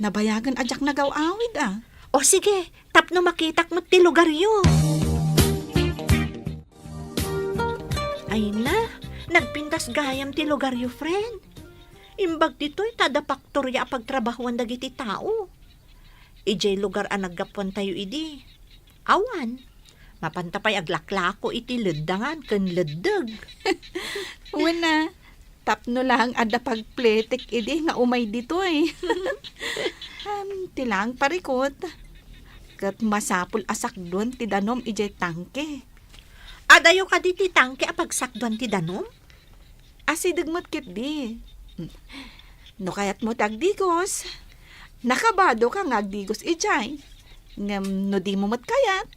Nabayagen a diak nagaw-awid, a. O sige, tapno makitak met ti lugaryo. Ay na, nagpintas gayam ti lugaryo, friend. Imbag ditoy ta adda paktoria a pagtrabahoan dagiti tao. Idiay lugar a naggapuantayo idi, awan. Mapanta pay aglaklako iti leddangan ken leddeg. Wen a, tapno laeng adda pagpletek idi nga umay ditoy. Am, ti laeng parikut. Ket masapul a sakduan ti danum idiay tangke. Adayo kadi ti tangke a pagsakduan ti danum? Asideg met ketdi. No kayatmo ti agdigos, nakabadoka nga agdigos idiay. Ngem no dimo met kayat,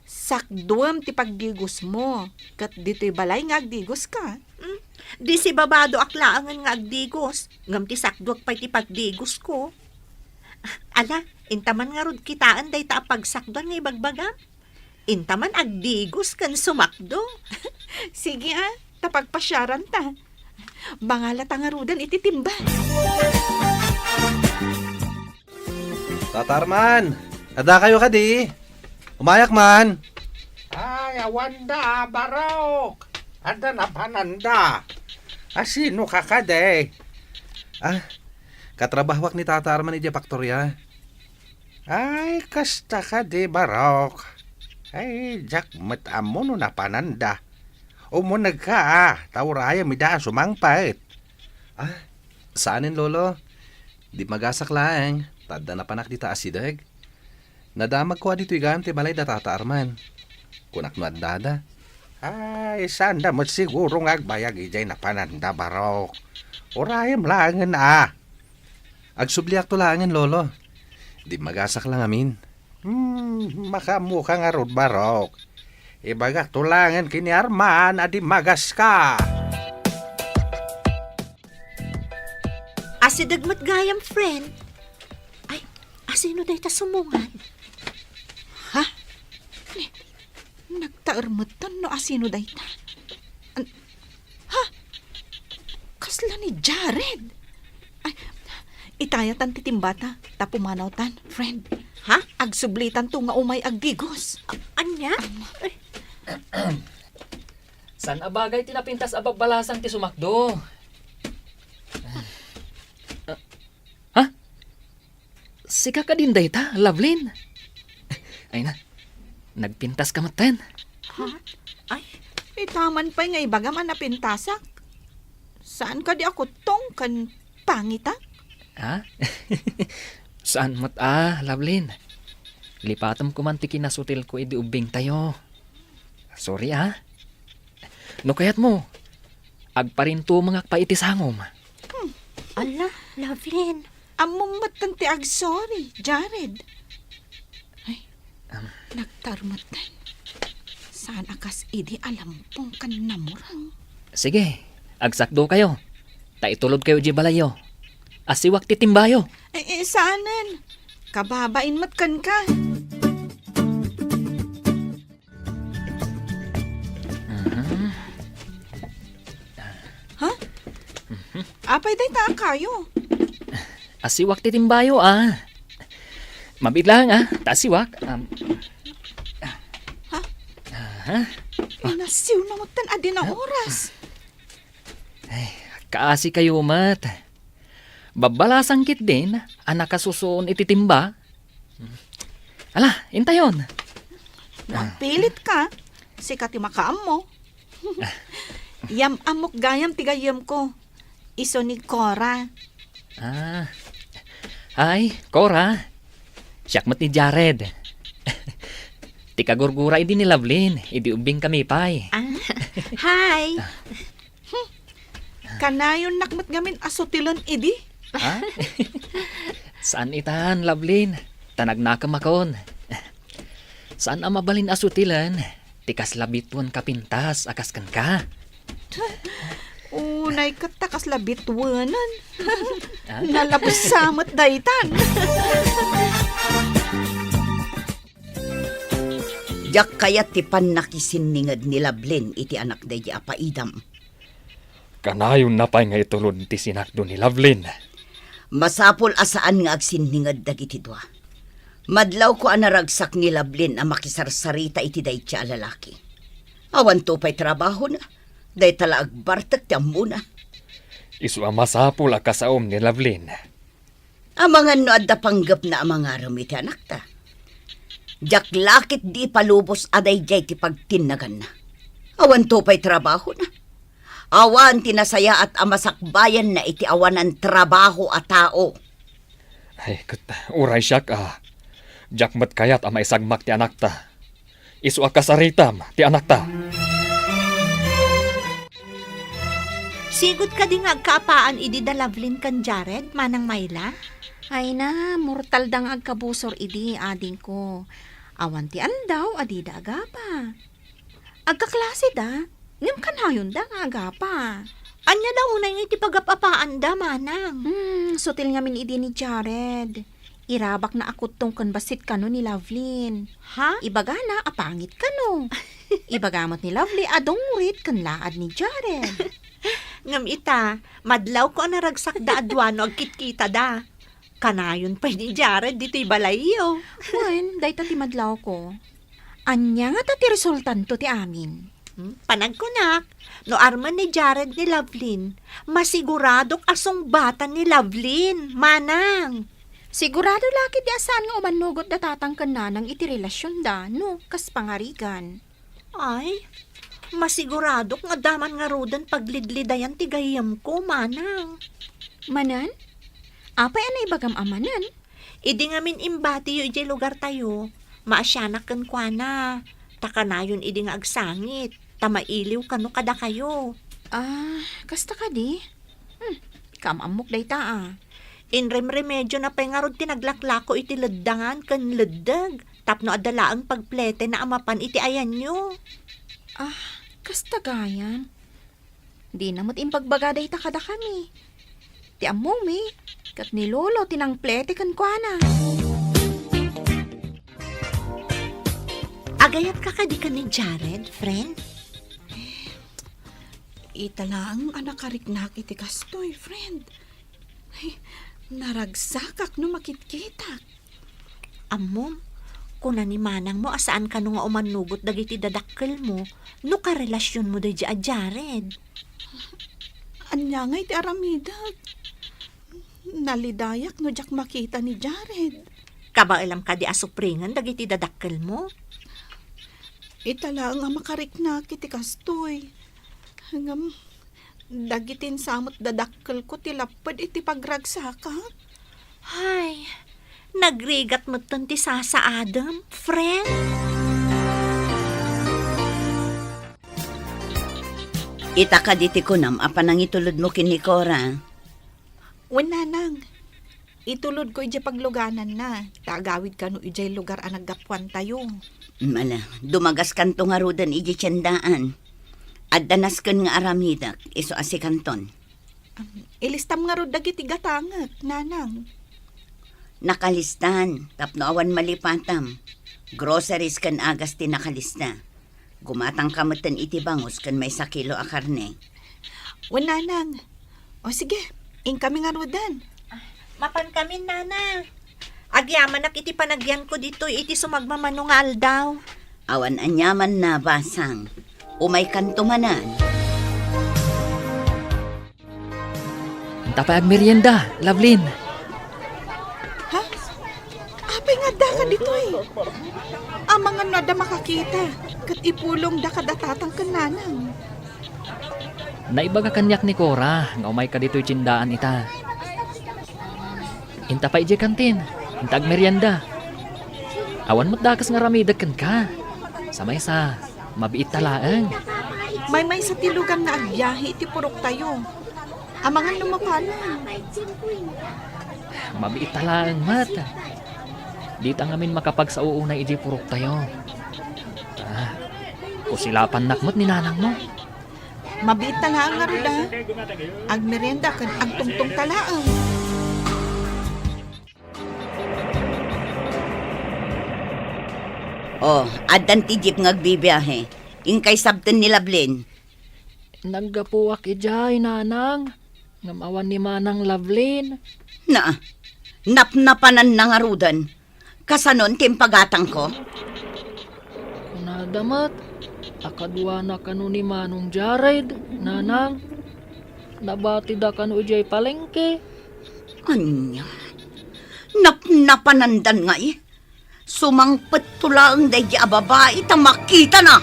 sakduem ti pagdigosmo, ket ditoy balay nga agdigoska. Hmm, di sibabadoak laengen nga agdigos, ngem ti sakduek pay ti pagdigosko. Ala, inta man ngarud kitaen dayta a pagsakduan nga ibagbagam. Inta man agdigos ken sumakdo. Sige a, ta pagpasiaranta. Bangalata ngaruden iti timba. Tata Arman, addakayo kadi? Umayak man. Ay, awanda, barok. Adda napananda. Asinoka kadi? Ah, katrabahoak ni Tata Arman idiay paktoria. Ay, kasta kadi, barok. Ay, diak met ammo no napananda. Umunegka a, ta urayem ida a sumangpet. Ah, saanen, Lolo. Dimmagasak laeng, ta adda napanak dita asideg. Nadamagko a ditoy gayam ti balay da Tata Arman. Kunak no addada. Ay, saanda met siguro nga agbayag idiay napananda, barok. Urayem laengen a. Agsubliakto laengen, Lolo. Dimmagasak la ngamin. Hmm, makaammoka ngarud, barok. Ibagakto laengen ken ni Arman a dimmagaska. Asideg met gayam, friend. Ay, asino dayta sumungan? Ha? Nagtaer metten no asino dayta. Jared! Ay, itayatan ti timbata, ta pumanawtan, friend. Ha? Agsublitanto nga umay aggigos. A-, ania? Saan a bagay ti napintas a babbalasang ti sumakdo? Ha? Sika kadin dayta, Lovelyn? Ay na, nagpintas ka metten. Ha? Ay, itaman pay nga ibagam a napintasak. Saan kadi a kuttong ken pangitak? Ha? Saan met a, Lovelyn. Lipatem koman ti kinasutilko idi ubbingtayo. Sorry, a. No kayatmo, agparintumengak pay iti sangom. Hmm. Ala, Lovelyn. Ammom metten ti agsorry, Jared. Ay, nagtarumetten. Saan a kas idi a lampong ken namurang? Sige, agsakdokayo. Ta itulodkayo idiay balayyo. Asiwak ti timbayo. Eh, eh, saanen. Kababain met kenka. Mhm. Ha? Mhm. Apay dayta a kayo? Asiwak ti timbayo, a. Mabiit lang, a. Ta asiwak. Um, Ha? Aha. Inasiw na metten a di na oras. Ay, kaasi kayo met. Babbalasang ketdin a nakasusuon iti timba. Ala, intayon. Agpilit ka, sika ti makaammo. Yam-ammok gayam ti gayyemko. Isu ni Cora. Ah. Hi, Cora. Siak met ni Jared. Ti kagurgura idi ni Lovelyn, idi ubbingkami pay. Ah, hi. Kanayonnak met ngamin a sutilen idi. Ha? Saan itan, Lovelyn. Ta nagnakemakon. Saan a mabalin a sutilen ti kasla bituen a pintas a kas kenka. Unay ket ta kasla bituenan. Ah? Nalabsa met daytan. Diak kayat ti pannakisinninged ni Lovelyn iti anakda idiay apaidam. Kanayonna pay nga itulod ti sinakdo ni Lovelyn. Masapul a saan nga agsinninged dagiti dua. Madlawko a naragsak ni Lovelyn a makisarsarita iti dayta a lalaki. Awanto pay trabahona, dayta la agbartek ti ammona. Isu a masapul a kasaom ni Lovelyn. Amangan no adda panggepna a mangarem iti anakta. Diak la ketdi ipalubos a daydiay ti pagtinnaganna. Awanto pay trabahona. Awan ti nasayaat a masakbayanna iti awanan trabaho a tao. Ay, ket uray siak a, diak met kayat a maisagmak ti anakta. Isu a kasaritam ti anakta. Sigud kadi nga agkaapaan idi da Lovelyn ken Jared, Manang Myla? Ay na, mortal da nga agkabusor idi, adingko. Awan ti aldaw a dida agapa. Agkaklase da, ngem kanayon da nga agapa. Ania da unay nga iti pagap-apaan da, Manang? Hmm, sutil ngamin idi ni Jared. Irabakna a kuttong ken bassit kano ni Lovelyn. Ha? Ibagana a pangit kano. Ibaga met ni Lovely a dungrit ken laad ni Jared. Ngem ita, madlawko a naragsakda a dua no agkitkita da. Kanayon pay ni Jared ditoy balayyo. Wen, dayta ti madlawko. Ania ngata ti resultanto ti amin? Hmm, panagkunak, no armen ni Jared ni Lovelyn, masiguradok a sungbatan ni Lovelyn, Manang. Sigurado la ketdi a saan nga umannugot da tatang ken nanang iti relasionda, no, kas pangarigan. Ay, masiguradok nga adda man ngaruden paglidlidayan ti gayyemko, Manang. Manen? Apay a naibagam a manen? Idi ngamin imbatiyo idiay lugartayo, maasianak kenkuana, ta kanayon idi nga agsangit, ta mailiw kano kadakayo. Ah, kasta kadi? Hmm, kaam-ammok dayta a. Inremremediona pay ngarud ti naglaklako iti leddangan ken leddeg tapno adda laeng pagpletena a mapan iti ayanyo. Ah, kasta gayam. Dina met imbagbaga dayta kadakami. Ti ammomi, ket ni Lolo ti nangplete kenkuana. Agayatka kadi ken ni Jared, friend? Ita laeng a nakariknak iti kastoy, friend. Ay, naragsakak no makitkitak. Ammom, kuna ni manangmo a saan kano nga umannugot dagiti dadakkelmo no karelasionmo daydiay a Jared. Ania nga iti aramidek? Nalidayak no diak makita ni Jared. Kabaelam kadi a supringen dagiti dadakkelmo? Ita laeng a makariknak iti kastoy. Ngem, dagiti insamot dadakkelko ti lapped iti pagragsakak. Hay, nagrigat metten ti sasaadem, friend. Ita kadi ti kunam a panangitulodmo ken ni Cora? Wen, nanang. Itulodko idiay paglugananna, ta agawid kano idiay lugar a naggapuantayo. Mala, dumagaskanto ngaruden idiay tiendaan. Adda nasken nga aramidek, isu a sikanton. Am, ilistam ngarud dagiti gatangek, nanang. Nakalistan, tapno awan malipatam. Groceries ken agas ti nakalista. Gumatangka metten iti bangus ken maysa kilo a karne. Wen, nanang. O sige, inkami ngaruden. Mapankamin, nana. Agyamanak iti panagyanko ditoy iti sumagmamano nga aldaw. Awan aniamanna, basang. Umaykanto manen. Ita pay agmerienda, Lovelyn. Ha? Apay nga addaka ditoy? Amangan no adda makakita, ket ipulongda kada tatang ken nanang. Naibaga kaniak ni Cora nga umayka ditoy tiendaan ita. Ita pay idiay kantin, ita agmerienda. Awan met dakes nga aramidek kenka. Sa maysa, mabiitta laeng. Maymaysa ti lugan nga agbiahe iti puroktayo. Amangan no mapanon. Mabiitta laeng met. Dita ngamin makapagsao unay idiay puroktayo. Ah, kusilapannak met ni nanangmo. Mabiitta laeng ngarud a. Agmerienda ken agtungtongta laeng. O, addan ti jeep nga agbibiahe. Inkay sabten ni Lovelyn. Naggapuak idiay, nanang. Ngem awan ni manang Lovelyn. Na, napnapananna ngaruden. Kasanon ti impagatangko? Kunada met a kaduana kano ni Manong Jared, nanang. Nabatida kano idiay palengke. Ania? Napnapanandan ngay? Sumangpetto laeng daydi a babai ta makitana.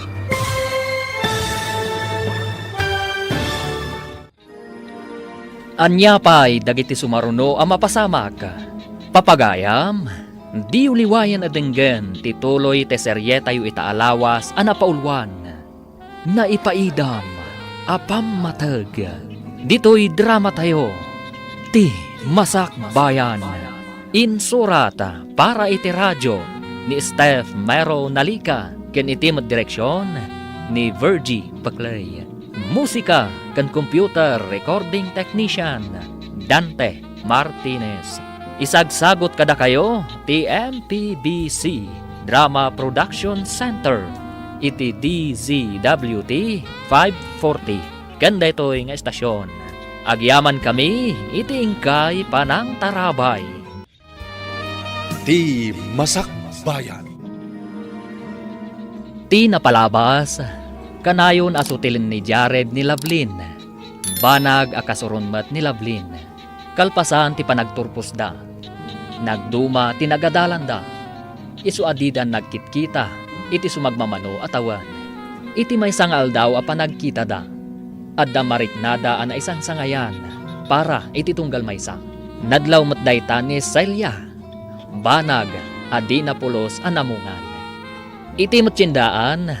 Ania pay dagiti sumaruno a mapasamak? Papagayam, diyo liwayen a denggen ti tuloy ti serietayo ita a lawas a napauluan, Naipaidam a Pammateg. Ditoy dramatayo, Ti Masakbayan. Insurat para iti radio ni Steph Mero Nalica ken iti met direksion ni Virgie Paclay. Musika ken computer recording technician, Dante Martinez. Isagsagut kadakayo ti M P B C Drama Production Center iti D Z W T five forty. Ken daytoy nga estasion, agyamankami iti inkay panangtarabay. Ti Masakbayan. Ti napalabas, kanayon a sutilen ni Jared ni Lovelyn. Banag a kasuron met ni Lovelyn. Kalpasan ti panagturposda, nagduma ti nagadalanda. Isu a didan nagkitkita iti sumagmamano a tawen. Iti maysa nga aldaw a panagkitada, adda mariknada a naisangsangayan para iti tunggal maysa. Nadlaw met dayta ni Celia, banag a di napulos a namungan. Iti met tiendaan,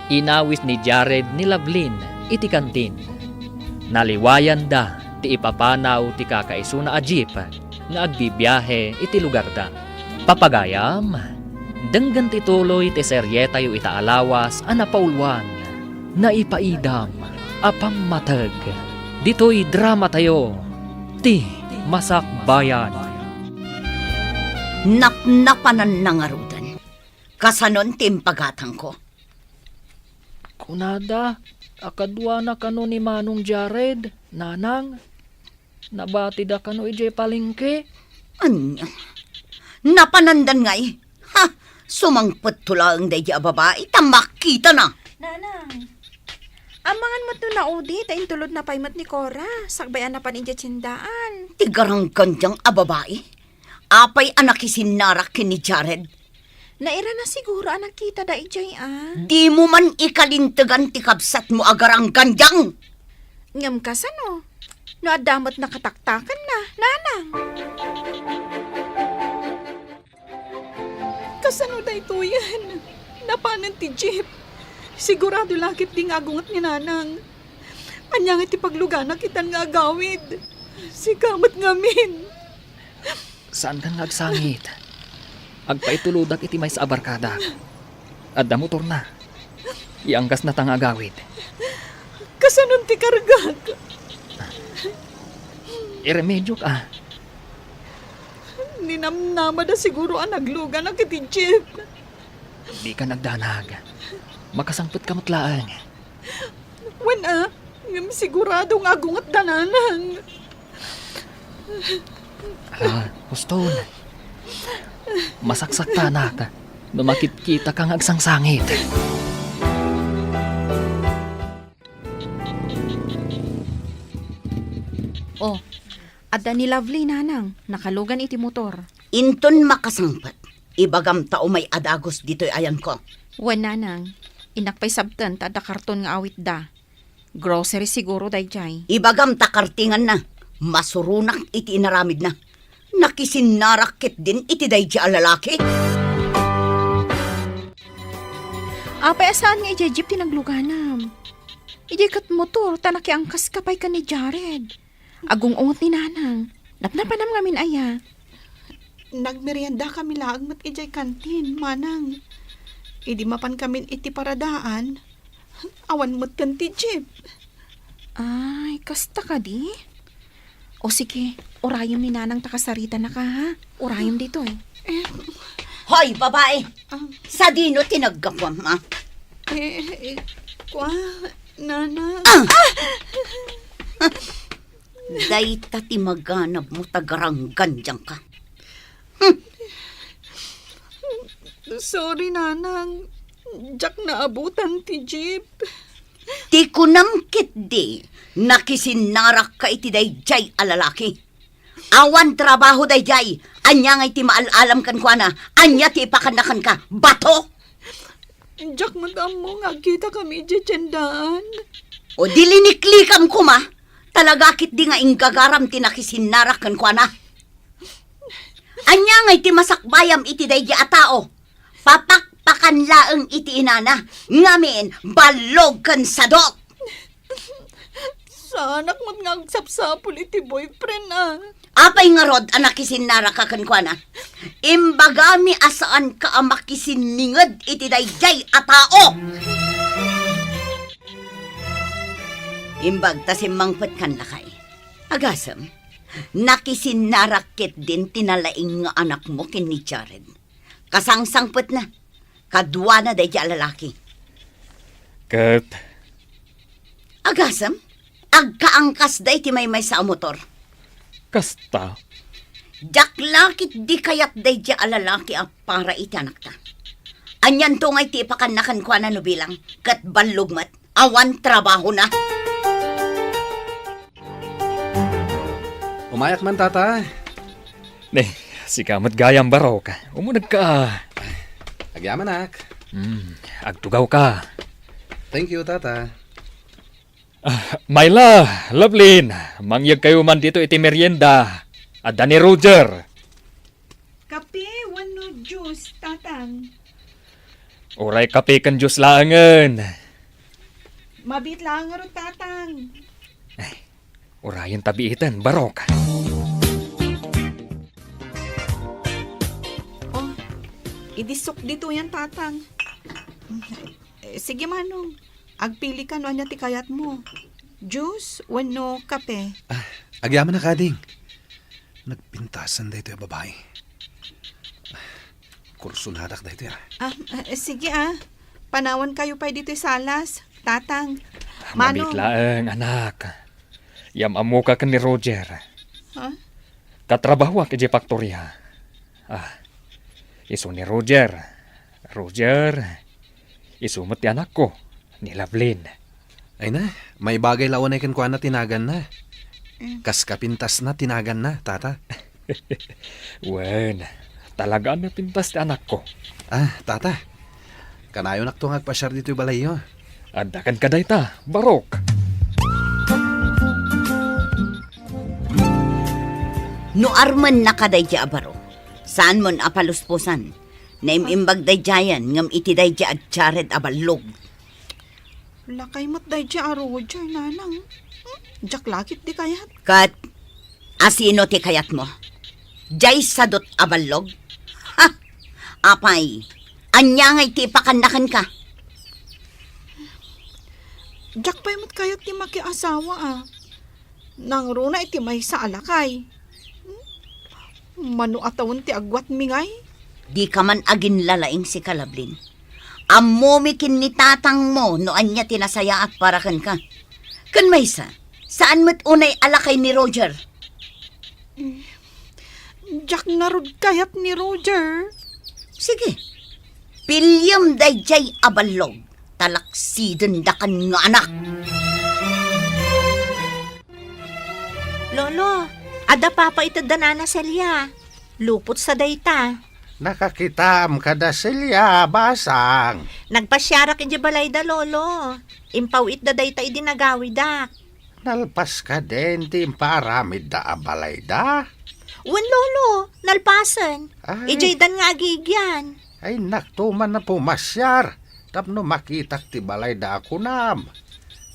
inawis ni Jared ni Lovelyn iti kantin. Naliwayanda ti ipapanaw ti kakaisuna a jeep nga agbibiahe iti lugarda. Papagayam, denggen ti tuloy ti serietayo ita a lawas a napauluan, Naipaidam a Pammateg. Ditoy dramatayo, Ti Masakbayan. Napnapananna ngaruden. Kasanon ti impagatangko? Kunada, A kaduana kano ni Manong Jared, Nanang? Nabatida kano idiay palengke? Ania? Napanandan ngay? Ha! Sumangpet to laeng daydi a babai ta makitana. Nanang, amangan met no naudi ta intulodna pay met ni Cora, sakbay a napan idiay tiendaan. Ti garanggandiang a babai? Apay a nakisinnarak ken ni Jared? Nairana siguro a nakitada idiay a. Dimo man ikalintegan ti kabsatmo a garanggandiang. Ngem kasano? No adda met nakataktakenna, Nanang. Kasano daytoyen? Napanen ti jeep. Sigurado la ketdi nga agunget ni Nanang. Ania ngay ti pagluganak itan nga agawid? Sika met ngamin. Saankan nga agsangit. Agpaitulodak iti maysa a barkada. Adda motorna. Ianggasna ta nga agawid. Kasanon ti kargak? Iremedioka. Ninamnamada siguro a nagluganak iti jeep. Dika nagdanag. Makasangpetka met laeng. Wen a, ngem sigurado nga agungetda, Nanang. Ah, huston. Masaksaktanak no makitkitaka nga agsangsangit. Oh, adda ni Lovely, Nanang. Nakalugan iti motor. Inton makasangpet, ibagam ta umay a dagus ditoy ayanko. Wen, Nanang. Innak pay sabten ta adda karton nga awitda. Grocery siguro daydiay. Ibagam ta kartinganna. Masuronak iti inaramidna. Nakisinnarak ketdin iti daydiay a lalaki. Apay a saan nga idiay jeep ti nagluganam? Idiay ket motor ta nakiangkaska pay ken ni Jared. Agung-unget ni Nanang. Napnapanam ngamin aya? Nagmeriendakami laeng met idiay kantin, Manang. Idi mapankamin iti paradaan, awan metten ti jeep. Ay, kasta kadi? O sige, urayem ni Nanang ta kasaritanaka, ha? Urayem ditoy. Eh. Hoy, babai! Ah. Sadino ti naggapuam, ha? Eh, eh, kua, Nanang. Ah! Dayta ti maganabmo ta garanggandiangka. Hmm. Sorry, Nanang. Diak naabutan ti jeep. Ti kunam ketdi, nakisinnarakka iti daydiay a lalaki. Awan trabaho daydiay. Ania ngay ti maal-alam kenkuana? Ania ti ipakanna kenka? Bato? Diak met ammo nga agkitakami idiay tiendaan. O di liniklikam koma, talaga ketdi nga inggagaram ti nakisinnarak kenkuana. Ania ngay ti masakbayam iti daydi a tao? Papakpakan laeng iti inana, ngamin ballog ken sadot. Saanak met nga agsapsapul iti boyfriend, ah. Apay ngarud a nakisinnarakka kenkuana? Imbagami a saanka a makisinninged iti daydiay a tao. Imbag ta simmangpetkan lakay. Agasem, nakisinnarak ketdin ti nalaing nga anakmo ken ni Jared. Kasangsangpetna, kaduana daydi a lalaki. Ket? Agasem, agkaangkasda iti maymaysa a motor. Kasta? Diak la ketdi kayat daydi a lalaki a para iti anakta. Anianto ngay ti ipakanna kenkuana no bilang, ket ballog met. Awan trabahona. Umayak man, tata. Ne, sika met gayam, Barok. Umunegka. Agyamanak. Hmm, agtugawka. Thank you, tata. Ah, Myla, Lovelyn, mangyegkayo man dito iti merienda. Adda ni Roger. Kape wenno juice, Tatang? Uray kape ken juice laengen. Mabiit laeng ngarud, Tatang. Ay, urayen ta biiten, Barok. Oh, idi sok ditoyen, Tatang. Eh, sige, Manong. Agpilika no ania ti kayatmo. Juice wenno kape? Ah, agyamanak, ading. Nagpintasan daytoy a babai. Kursunadak daytoy, ah. Ah, eh, sige, ah. Panawankayo pay ditoy salas, Tatang. Mano? Mabiit laeng, anak. Yam-ammoka ken ni Roger. Ha? Katrabahoak idiay faktoria. Ah, isu ni Roger. Roger, isu met ti anakko, ni Lovelyn. Ay na, maibagay la unay kenkuana ti naganna. Mm. Kas kapintasna ti naganna, tata. Wen, talaga a napintas ti anakko. Ah, tata. Kanayonakto nga agpasiar ditoy balayyo. Adda kenka dayta, barok. No armennaka daydiay a baro, saanmon a palusposan. Naim-imbag daydiayen ngem iti daydiay a Jared a ballog. Lakay met daydiay a Roger, nanang. Hmm? Diak la ketdi kayat. Ket asino ti kayatmo? Diay sadut a ballog? Ha! Apay, ania ngay ti ipakanna kenka? Diak pay met kayat ti makiasawa, a. Nangruna iti maysa a lakay. Hmm? Mano a tawen ti agwatmi ngay? Dika man aginlalaing, sika, Lovelyn. Ammomi ken ni tatangmo no ania ti nasayaat para kenka. Ken maysa, saan met unay a lakay ni Roger? Diak ngarud kayat ni Roger. Sige, piliem daydiay a ballog, talaksidendaka nga anak. Lolo, adda papa iti da Nana Celia. Lupot sa dayta. Nakakitaam kada Celia, basang. Nagpasiarak idiay balayda, Lolo. Impaw-itda dayta idi nagawidak. Nalpas kadin ti impaaramidda a balayda? Wen, Lolo, nalpasen. Ay. Idiaydan nga agigian. Ay, nakto man a pumasiar tapno makitak ti balayda a kunam.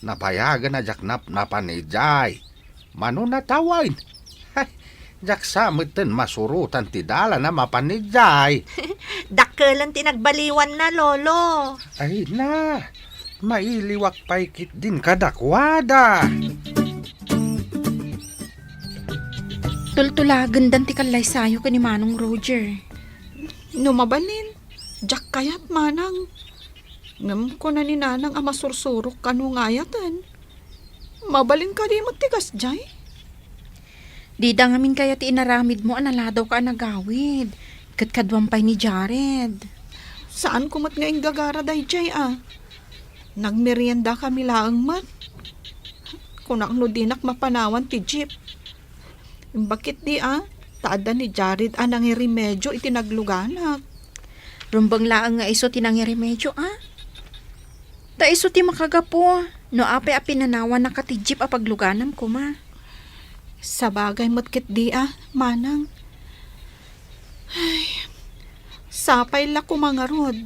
Nabayagen a diak napnapan idiay. Mano a tawen? Ay, diak sa metten masurotan ti dalan a mapan idiay. Dakkelen ti nagbaliwanna, Lolo. Ay na, mailiwak pay ketdin kadakuada. Tultulagendan ti kallaysayo ken ni Manong Roger. No mabalin, diak kayat, Manang. Ngem kuna ni Nanang a masursurok kano nga ayaten. Mabalin kadi met ti kasdiay? Dida ngamin kayat ti inaramidmo a naladawka a nagawid, ket kaduam pay ni Jared. Saanko met nga inggagara daydiay a. Nagmeriendakami laeng met. Kunak no dinak mapanawan ti jeep. Imbag ketdi a, ta adda ni Jared a nangiremedio iti nagluganak. Rumbeng laeng nga isu ti nangiremedio a. Ta isu ti makagapu no apay a pinanawanaka ti jeep a pagluganam koma. Sabagay met ketdi a, Manang. Ay, sapay la koma ngarud,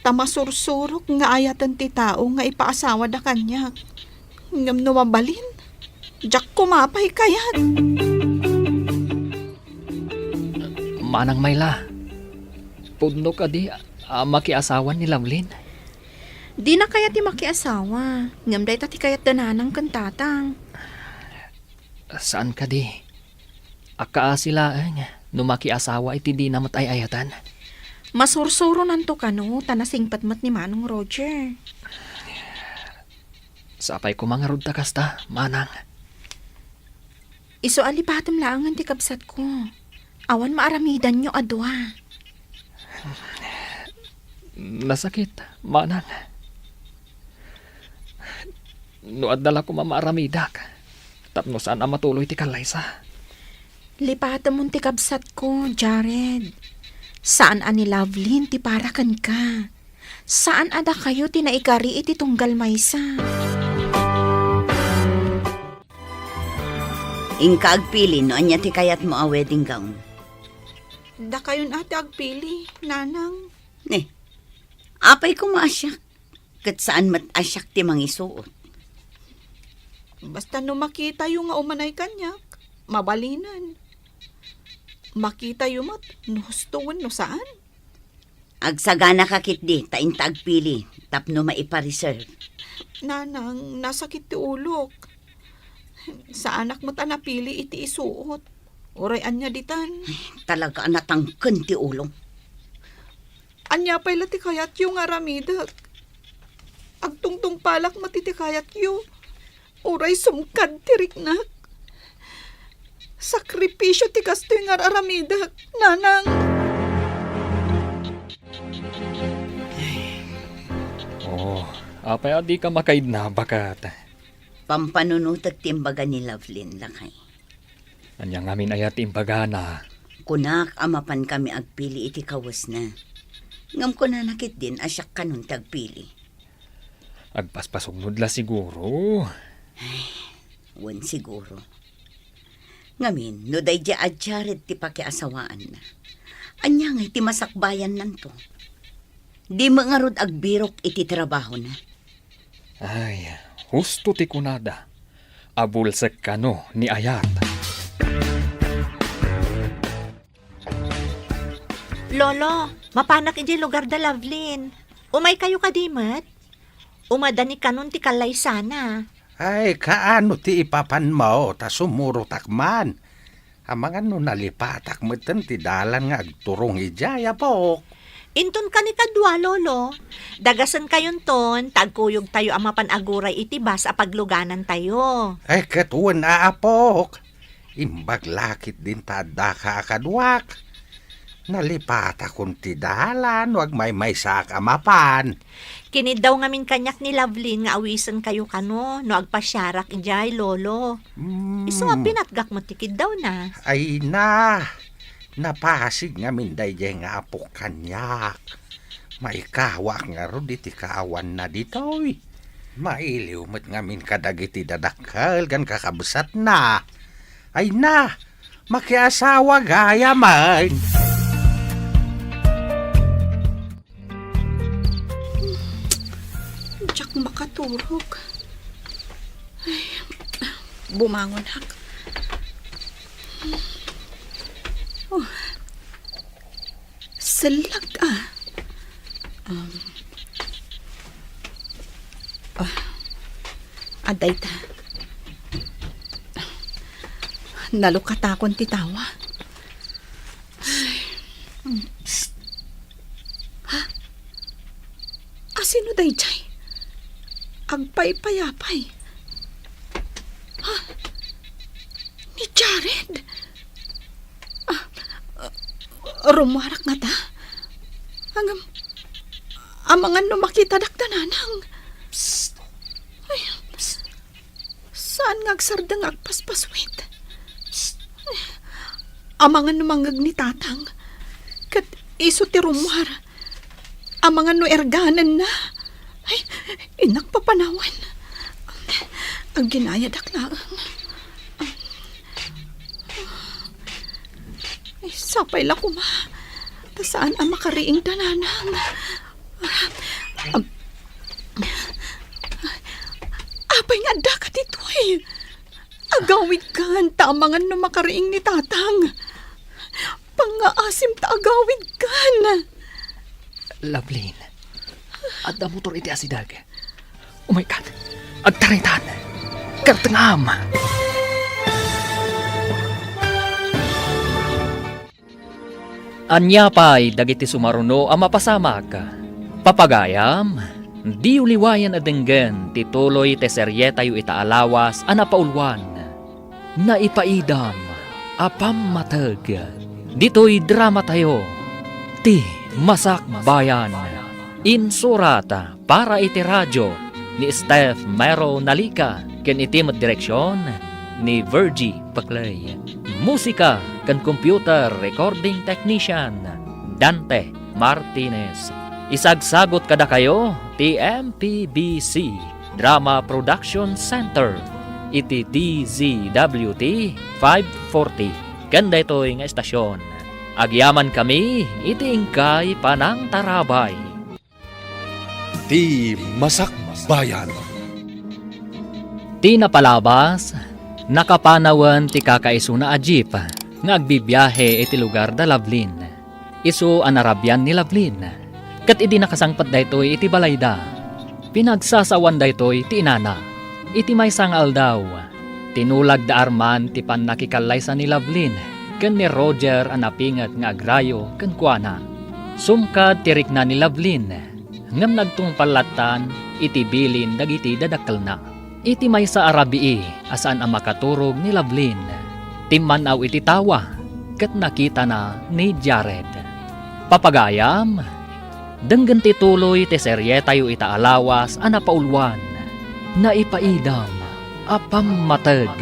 ta masursurok nga ayaten ti tao nga ipaasawada kaniak. Ngem no mabalin, diak koma pay kayat. Manang Mayla, pudno kadi a makiasawan ni Lovelyn? Dina kayat ti makiasawa, ngem dayta ti kayat da Nanang ken Tatang. Saan kadi? Agkaasi laeng no makiasawa iti dina met ay-ayaten. Masursuronanto kano ta nasingpet met ni Manong Roger. Sapay koma ngarud ta kasta, Manang. Isu a lipatem laengen ti kabsatko. Awan maaramidanyo a dua. Nasakit, Manang. No adda la koma maaramidak, tapno saan a matuloy ti kallaysa. Lipatemon ti kabsatko, Jared. Saan a ni Lovelyn ti para kenka. Saan a dakayo ti naikari iti tunggal maysa. Inka agpili no ania ti kayatmo a wedding gown. Dakayon a ti agpili, Nanang. Ne, apay koma a siak, ket saan met a siak ti mangisuot. Basta no makitayo nga umanay kaniak, mabalinen. Makitayo met no husto wenno saan. Agsaganaka ketdi ta inta agpili tapno maipareserve. Nanang, nasakit ti ulok. Saanak met a napili iti isuot. Uray ania ditan. Ay, talaga a natangken ti ulom. Ania pay la ti kayatyo nga aramidek? Agtungtungpalak met iti kayatyo. Uray sumkad ti riknak. Sakripisio ti kastoy nga ar-aramidek, nanang. Oh, apay a dika makaidna, baket? Pampanunotek ti imbaga ni Lovelyn, lakay. Ania ngamin aya ti imbagana? Kunak a mapankami agpili iti kawesna. Ngem kunana ketdin a siak kanon ti agpili. Agpaspasuknod la siguro. Ay, wen siguro. Ngamin, no daydiay a Jared ti pakiasawaanna, ania ngay ti masakbayannanto? Di met ngarud agbirok iti trabahona. Ay, husto ti kunada. Abulsek kano ni Ayat. Lolo, mapanak idiay lugar da Lovelyn. Umaykayo kadi met? Umadani kanon ti kallaysana. Ay, kaano ti ipapanmo ta sumurotak man? Amangan no nalipatak metten ti dalan nga agturong idiay, apok. Inton kani kadua, Lolo. Dagasenkayonton, ta agkuyogtayo a mapan aguray iti bus a pagluganantayo. Ay, ket wen a, apok. Imbag la ketdin ta addaka a kaduak. Nalipatakon ti dalan no agmaymaysaak a mapan. Kiniddaw ngamin kaniak ni Lovelyn nga awisenkayo kano no agpasiarak idiay, Lolo. Mm. Isu a pinatgak met ti kiddawna. Ay na, napasig ngamin daydiay nga apok kaniak. Maikawaak ngarud iti kaawanna ditoy. Mailiw met ngamin kadagiti dadakkel ken kakabsatna. Ay na, makiasawa gayam. Diak makaturog. Ay, bumangonak. Oh. Sellag, ah. Um, ah, adda ita. Nalukatakon ti tawa. Ay. Psst. Ha? Asino daydiay? Agpaypayapay. Ha? Ni Jared? Ah, ah, rummuarak ngata? Ngem, amangan no makitadak da nanang. Psst. Ay, psst. Saan nga agsardeng nga agpaspaswit? Psst. Amangan no mangngeg ni tatang. Ket isu ti rummuar. Amangan no erganenna. Ay, innak papanawen. Agginayadak laeng. Ay, sapay la koma. Ta saan a makariing da nanang. Am-, apay nga addaka ditoy? Agawidkan, ta amangan no makariing ni tatang. Pangngaasim ta agawidkan. Lovelyn, adda motor iti asideg. Umaykan, agtaritan. Kartengam. Ania pay dagiti sumaruno a mapasamak? Papagayam, diyo liwayen a denggen ti tuloy ti serietayo ita a lawas a napauluan, Naipaidam a Pammateg. Ditoy dramatayo, Ti Masakbayan. Insurat para iti radio ni Steph Mero Nalica ken iti met direksion ni Virgie Paclay. Musika ken computer recording technician, Dante Martinez. Isagsagot kadakayo ti M P B C Drama Production Center iti D Z W T five forty ken daytoy nga estasion. Agyamankami iti inkay panangtarabay. Ti Masakbayan. Ti napalabas, nakapanawen ti kakaisuna a jeep nga agbibiahe iti lugar da Lovelyn. Isu a narabian ni Lovelyn. Ket idi nakasangpet daytoy iti balayda, pinagsasawan daytoy ti inana. Iti maysa nga aldaw, tinulag da Arman ti pannakikallaysa ni Lovelyn ken ni Roger a napinget nga agrayo kenkuana. Sumkad ti rikna ni Lovelyn, ngem nagtungpal lattan iti bilin dagiti dadakkelna. Iti maysa a rabii a saan a makaturog ni Lovelyn, timman-aw iti tawa ket nakitana ni Jared. Papagayam, denggen ti tuloy ti serietayo ita a lawas a napauluan, Naipaidam a Pammateg.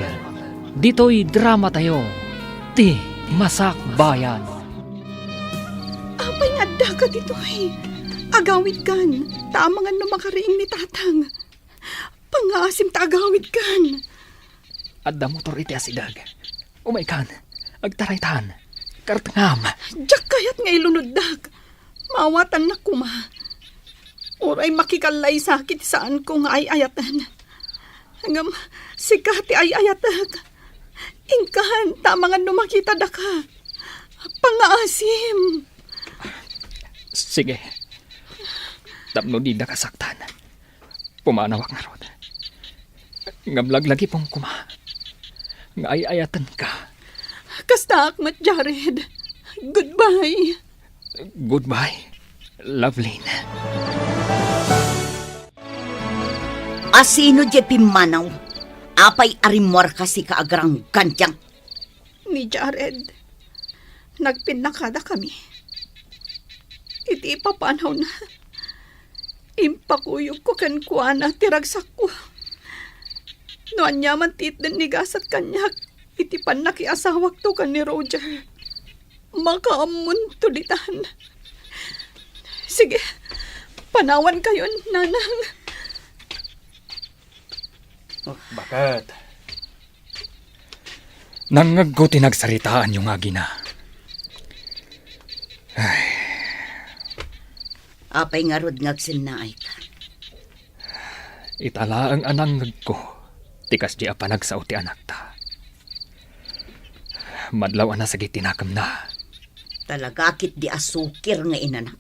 Ditoy dramatayo, ti Masakbayan. Apay nga addaka ditoy? Agawidkan, ta amangan no makariing ni Tatang. Pangngaasim ta agawidkan. Adda motor iti asideg. Umaykan. Agtaraytan. Kartengam. Diak kayat nga ilunoddak. Maawatannak koma. Uray makikallaysaki ti saanko nga ay-ayaten. Ngem sika ti ay-ayatek. Inkan, ta amangan no makitadaka. Pangngaasim. Sige. Tapno didaka saktan. Pumanawak ngarud. Ngem laglagipem koma nga ay-ayatenka. Kastaak met, Jared. Goodbye. Goodbye, Lovelyn. Asino diay pimmanaw? Apay a rimmuarka sika a garanggantiang? Ni Jared, nagpinnakadakami. Iti ipapanawna, impakuyogko kenkuana ti ragsakko. No aniaman ti itden ni gasat kaniak iti pannakiasawakto ken ni Roger, makaammonto ditan. Sige, panawankayon, Nanang. Baket. Nangngegko ti nagsaritaanyo nga agina. Ay. Apay ngarud nga agsennaayka? Ita laeng a nangngegko ti kasdi a panagsao ti anakta. Madlaw a nasagit ti nakemna. Talaga ketdi a sukir nga inanak.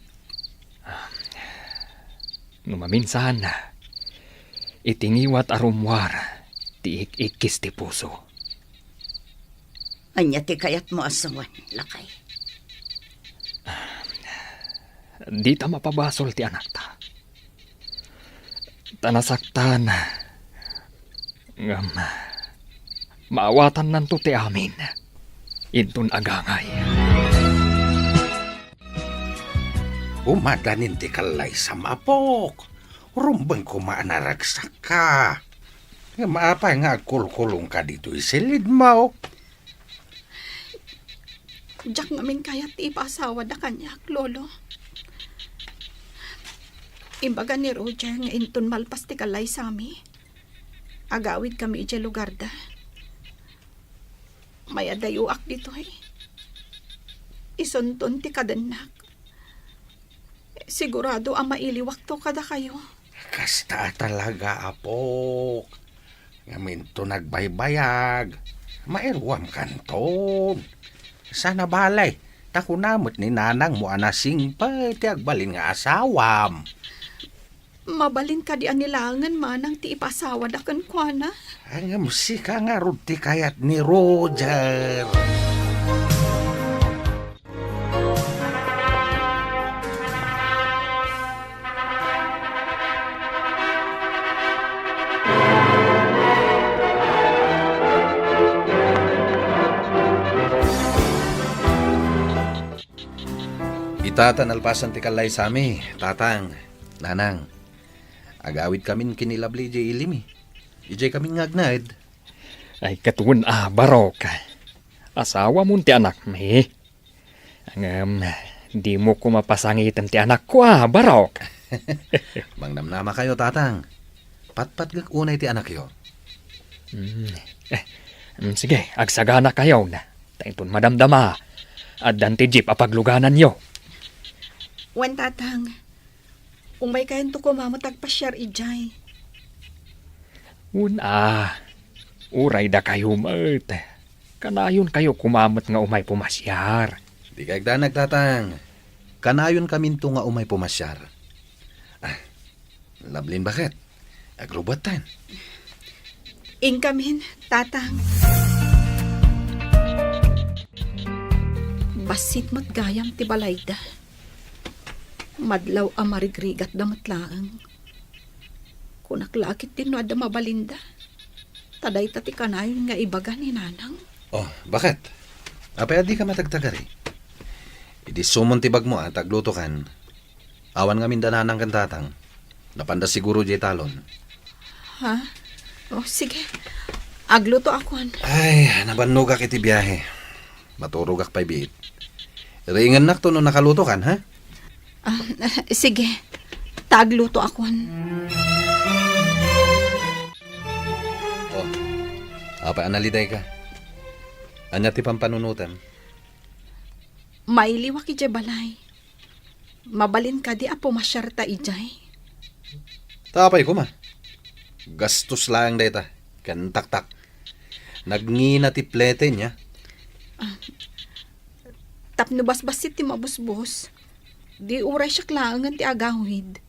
No maminsan, iti ngiwat a rummuar ti ik-ikkis ti puso. Ania ti kayatmo a sawen, lakay? Dita mapabasol ti anakta. Ta nasaktan. Ngem, maawatannanto ti amin. Inton agangay. Umadanin ti kallaysam, apok. Rumbeng koma a naragsakka. Ngem apay nga agkulkulongka ditoy silidmo? Diak ngamin kayat ti ipaasawada kaniak, Lolo. Imbaga ni Roger nga inton malpas ti kallaysami, agawidkami idiay lugarda. Mayadayoak ditoy. Isunton ti kadennak. Sigurado a mailiwakto kadakayo. Kasta a talaga, apok. Ngem inton nagbaybayag, mairuamkanton. Saan a bale, ta kuna met ni nanangmo a nasingpet ti agbalin nga asawam. Mabalin kadi a nilaengen manang ti ipasawada kenkuana? Ngem sika ngarud ti kayat ni Roger. Ita ta nalpasan ti kallaysami, Tatang, Nanang. Agawidkamin ken ni Lovely idiay ilimi. Idiay kamin nga agnaed. Ay, ket wen a, Barok. Asawamon ti anakmi. Ngem, dimo koma pasangiten ti anakko a, Barok. Mangnamnamakayo, Tatang. Patpatgek unay ti anakyo. Mm. Eh, mm, sige, agsaganakayon. Ta inton madamdama, addan ti jeep a paglugananyo. Wen, Tatang. Umaykayonto koma met agpasiar idiay. Wen a, uray dakayo met. Kanayonkayo koma met nga umay pumasiar. Dika agdanag, Tatang. Kanayonkaminto nga umay pumasiar. Ah, Lovely, baket? Agrubuattan. Inkamin, Tatang. Bassit met gayam ti balayda. Madlaw a marigrigatda met laeng. Kunak la a ketdin no adda mabalinda. Ta dayta ti kanayon nga ibaga ni Nanang. Oh, baket? Apay a dika matagtagari? Idi sumon ti bagmo a ta aglutokan, awan ngamin da Nanang ken Tatang. Napanda siguro diay talon. Ha? Oh, sige. Aglutoakon. Ay, nabannogak iti biahe. Maturogak pay biit. Riingennakto no nakalutokan, ha? Ah, sige. Ta aglutoakon. Oh, apay a nalidayka? Ania ti pampanunotem? Mailiwak idiay balay. Mabalin kadi a pumasiarta idiay? Ta apay koma? Gastos laeng dayta, ken taktak. Nagngina ti plete, nia? Ah, tapno basbassit ti mabusbos, di uray siak laengen ti agawid.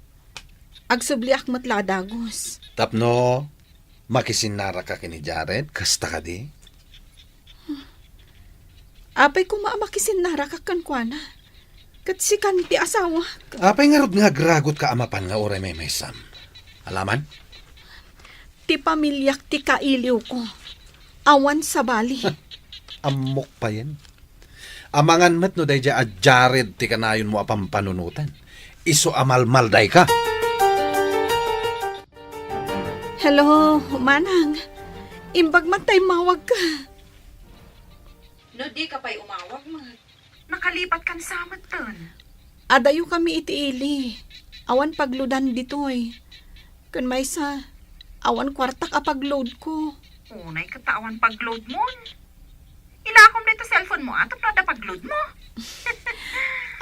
Agsubliak met la a dagus. Tapno makisinnaraka ken ni Jared, kasta kadi? Apay koma a makisinnaraka kenkuana? Ket sikan ti asawak. Apay ngarud nga agragotka a mapan nga uray maymaysam? Alaman? Ti pamiliak ti kailiwko. Awan sabali. Ammok payen. Amangan met no daydiay a Jared ti kanayonmo a pampanunotan. Isu a malmaldayka. Hello, Manang. Imbag man ta immawagka. No dika pay umawag met, nakalipatkan sa metten. Adayo kami iti ili. Awan pagloadan ditoy. Ken maysa, awan kuartak a pagloadko. Unay ket ta awan pagloadmon. Ilakom dayta cellphone mo, a, tapno adda pagload mo.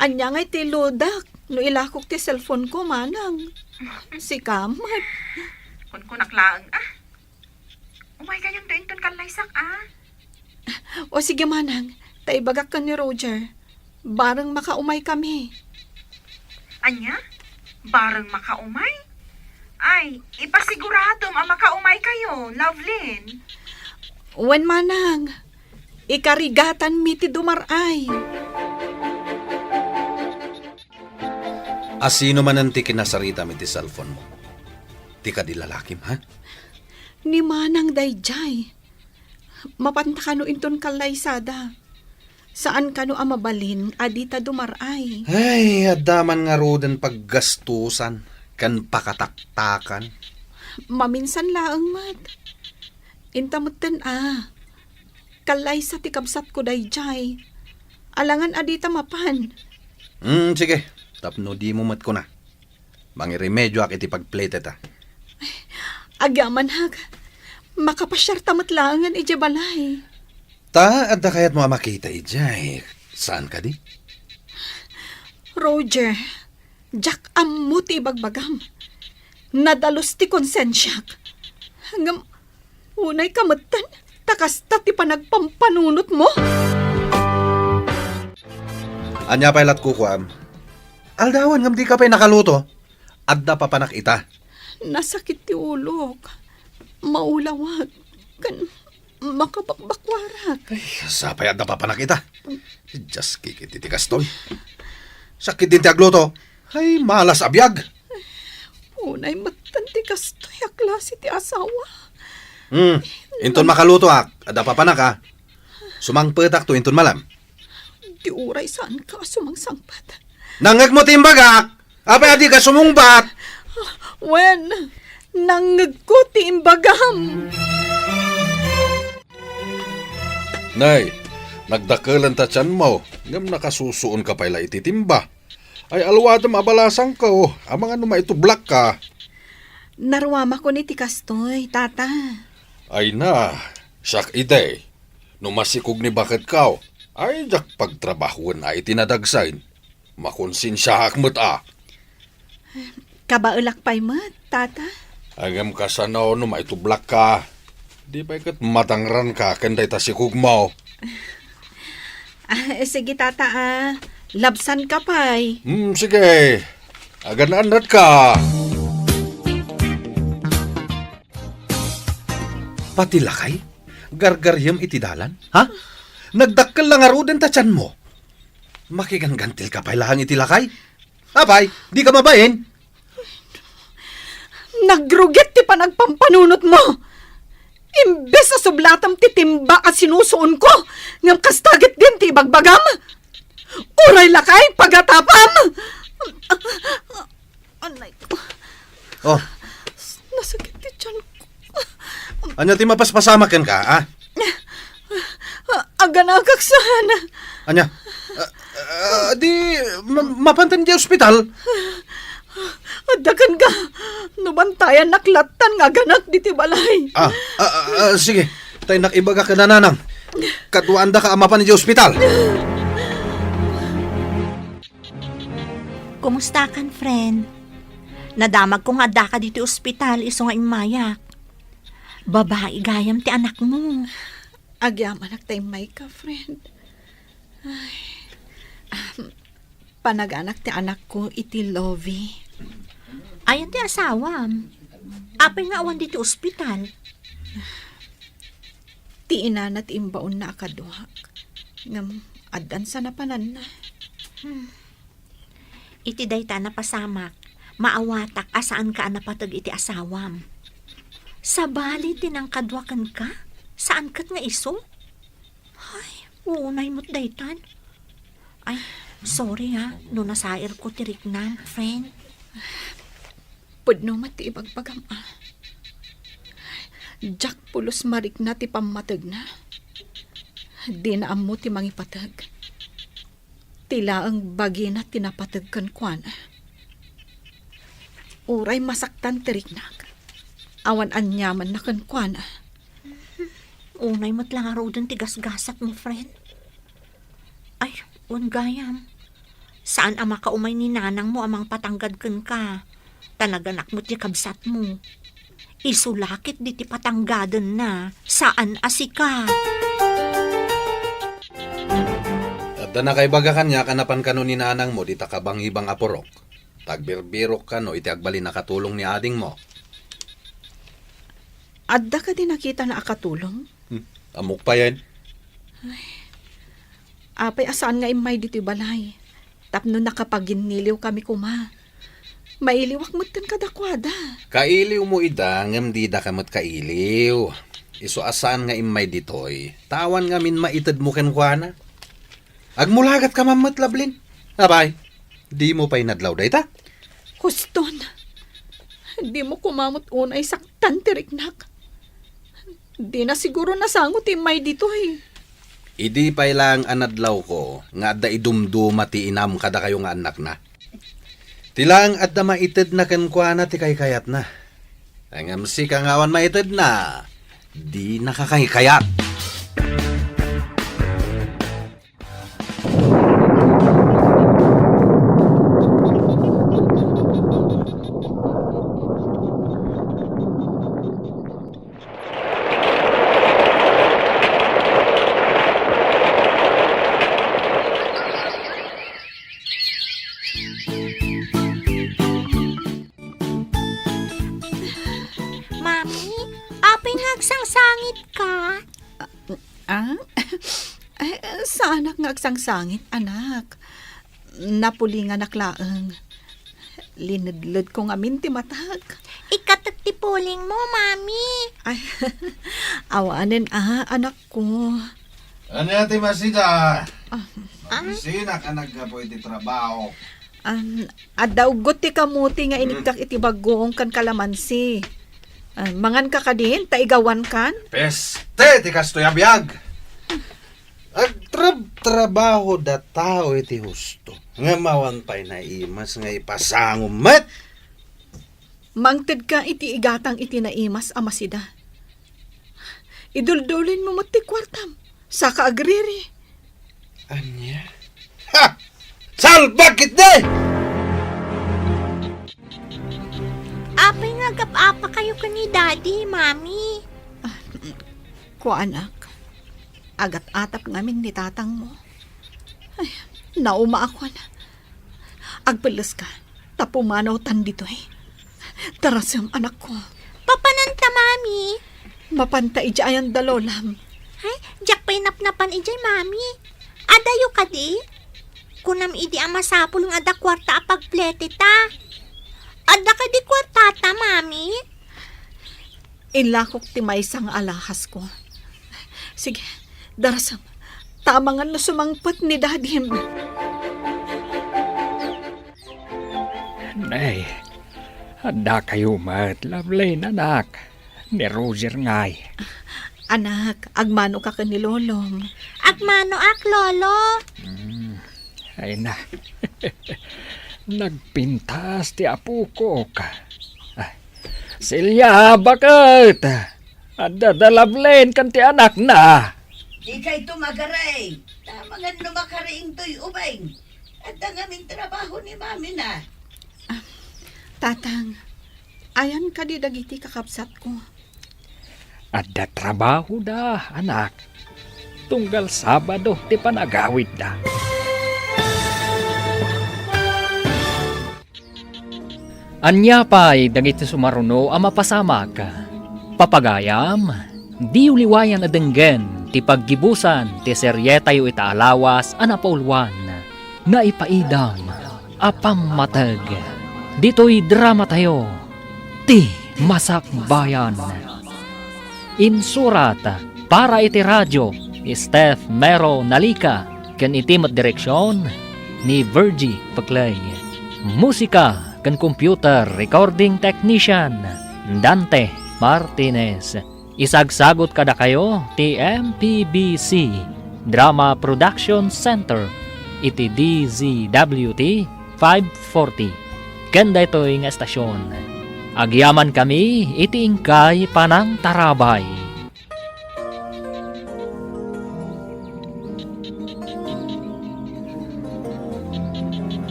Ania ngay ti loadak no ilakok ti cellphone ko, Manang? Sika met. Kunkunak laeng, a. Umaykayonto inton kallaysak, a. O sige, Manang, ta ibagak ken ni Roger. Bareng makaumay kami. Ania? Bareng makaumay? Ay, ipasiguradom a makaumaykayo, Lovelyn. Wen, Manang, ikarigatanmi ti dumar-ay. A sino manen ti kinasaritam iti cellphone mo? Ti kadi lalakim, ha? Ni Manang daydiay. Mapanta kano inton kallaysada. Saan kano a mabalin a dita dumar-ay. Ay, adda man ngaruden paggastusan ken pakataktakan. Maminsan laeng met. Inta metten a, kallaysa ti kabsatko daydiay. Alangan a dita mapan. Hmm, sige. Tapno dimo met kuna. Mangiremedioak iti pagpletet, a. Agyamanak, makapasiarta met laengen idiay balay. Ta, adda kayatmo a makita idiay, saan kadi? Roger, diak ammo ti ibagbagam. Nadalus ti konsensiak. Ngem, unayka metten, ta kasta ti panagpampanunotmo. Ania pay lat kukuam? Aldawen ngem dika pay nakaluto. Adda papanak ita. Nasakit ti ulok. Maulawak. Ken makabakbakwarak. Ay, sapay adda papanak ita. Dios, kikit iti kastoy. Sakit din ti agluto. Ay, malas a biag. Unay metten ti kastoy a klase ti asawa. Hmm, inton makalutoak, adda papanak, a. Sumangpetakto inton malem. Di uray saanka a sumangsangpet. Nangngegmo ti imbagak! Apay a dika sumungbat? Wen, nangngegko ti imbagam. Nay, nagdakelen ta tianmo, ngem nakasusuonka pay la iti timba. Ay, alwadem a balasangko, amangan no maitublakka. Naruamakon iti kastoy, Tata. Ay na, siak idi. No masikog ni baketko, ay diak pagtrabahoen a iti nadagsen. Makonsensiaak met a. Kabaelak pay met, Tata. Ngem kasano no maitublakka? Di pay ket madangranka ken dayta sikogmo. Ah, sige, Tata, a. Labsanka pay. Hmm, sige. Agan-annatka. Pati lakay, gargariem iti dalan, ha? Nagdakkel la ngaruden ta tianmo. Makiganggantilka pay laeng iti lakay? Apay, dika mabain? Nagrugit ti panagpampanunotmo. Imbes a sublatam ti timba a sinusuonko, ngem kasta ketdin ti ibagbagam. Uray lakay pagatapam! Anay ko. Oh. Nasakit ti tiyan ko. Ania ti mapaspasamak kenka, a? Aganakak saan. Ania? Ah, ah, di, ma-, mapantan di ospital? Adda kenka. No bantayannak lattan nga aganak diti balay. Ah, ah, ah, ah, sige. Tay nak ibaga kada nanang. Kaduaandaka a mapan di ospital. Kumustakan, friend? Nadamagko nga addaka ditoy ospital isu nga immayak. Babai gayam ti anakmo. Agyamanak ta immayka, friend. Ay. Ahem. Panaganak ti anakko iti Lovie. Ayan ti asawam? Apay nga awan ditoy ospital? Ti inana ti imbaonna a kaduak. Ngem addan sa napananna. Hmm. Iti dayta a napasamak, maawatak a saanka a napateg iti asawam. Sabali ti nangkadua kenka, saan ket nga isu? Ay, unay met daytan. Ay, sorry ha, no nasairko ti riknam, friend. Pudno met ti ibagbagam, a. Diak pulos marikna ti pammategna. Dina ammo ti mangipateg. Ti laeng bagina ti napateg kenkuana. Uray masaktan ti riknak, awan aniamanna kenkuana. Unay met la ngaruden ti gasgasatmo, friend. Ay, wen gayam. Saan a makaumay ni nanangmo a mangpatanggad kenka. Ta naganak met ti kabsatmo. Isu la ket diti patanggadenna, saan a sika. Adda nakaibaga kaniak a napan kano ni nanangmo dita kabangibang a purok. Ta agbirbirok kano iti agbalin a katulong ni adingmo. Adda kadi nakitana a katulong? Hmm, ammok payen. Apay a saan nga immay ditoy balay? Tapno nakapaginniliwkami koma. Mailiwak metten kadakuada. Kailiwmo ida, ngem didaka met kailiw. Isu a saan nga immay ditoy, ta awan ngamin maitedmo kenkuana. Agmulagatka man met, Lablin. Apay, dimo pay nadlaw dayta? Huston, dimo koma met unay saktan ti riknak. Dina siguro nasango ti immay ditoy. Idi pay laeng a nadlawko nga adda idumduma ti inam kadakayo nga annakna. Ti laeng adda maitedna kenkuana ti kaykayatna. Ngem sika nga awan maitedna, dinaka kaykayat. Mami, apay nga agsangsangitka? Ah? Ay, saanak nga agsangsangit, anak. Napulinganak laeng. Linedledko ngamin ti matak. Ikatek ti pulingmo, Mami. Ay, awanen a, anakko. Ania ti masida? Ah. Mabisinak a naggapu iti trabaho. An, adda uggot ti kamuti nga inikkak iti baggoong ken kalamansi. Ah, manganka kadin, ta igawankan? Peste ti kastoy a biag! Agtrabtrabaho da tao iti husto, ngem awan pay naimas nga ipasangom met. Mangtedka iti igatang iti naimas a masida. Iduldulinmo met ti kuartam, saka agriri. Ania? Ha! Salbag ketdi! Apay nga agap-apakayo ken ni Daddy, Mami? Ah, kuanak, agat-atap ngamin ni tatangmo. Ay, naumaakon. Agpelleska, ta pumanawtan ditoy. Tarasem, anakko. Papananta, Mami? Mapanta idiay anda lolam. Ay, diak pay napnapan idiay, Mami. Adayo kadi? Kunam idi a masapul nga adda kuarta a pagpleteta. Adda kadi kuartata, Mami? Inlakok ti maysa nga alahasko. Sige, darasem. Ta amangan no sumangpet ni Dadim. Nay, addakayo met, Lovelyn, anak. Ni Roger ngay. Anak, agmanoka ken ni Lolom. Agmanoak, Lolo. Hmm, ay na. Nagpintas ti apokok. Ah, Celia, baket! Adda da Lovelyn ken ti anakna. Dikayto magaray. Ta amangan no makariingtoy ubing. Adda ngamin trabaho ni mamina. Ah, Tatang, ayan kadi dagiti kakabsatko? Adda trabahoda, anak. Tunggal Sabado ti panagawidda. Ania pay dagiti sumaruno a mapasamak? Papagayam, diyo liwayan a denggen ti paggibusan ti serietayo ita a lawas a napauluan, Naipaidam a Pammateg. Ditoy dramatayo, Ti Masakbayan. Insurat para iti radio ni Steph Mero Nalica ken iti met direksion ni Virgie Peclay. Musika ken computer recording technician, Dante Martinez. Isagsagut kadakayo ti M P B C Drama Production Center iti D Z W T five forty. Ken daytoy nga estasion, agyamankami iti inkay panangtarabay.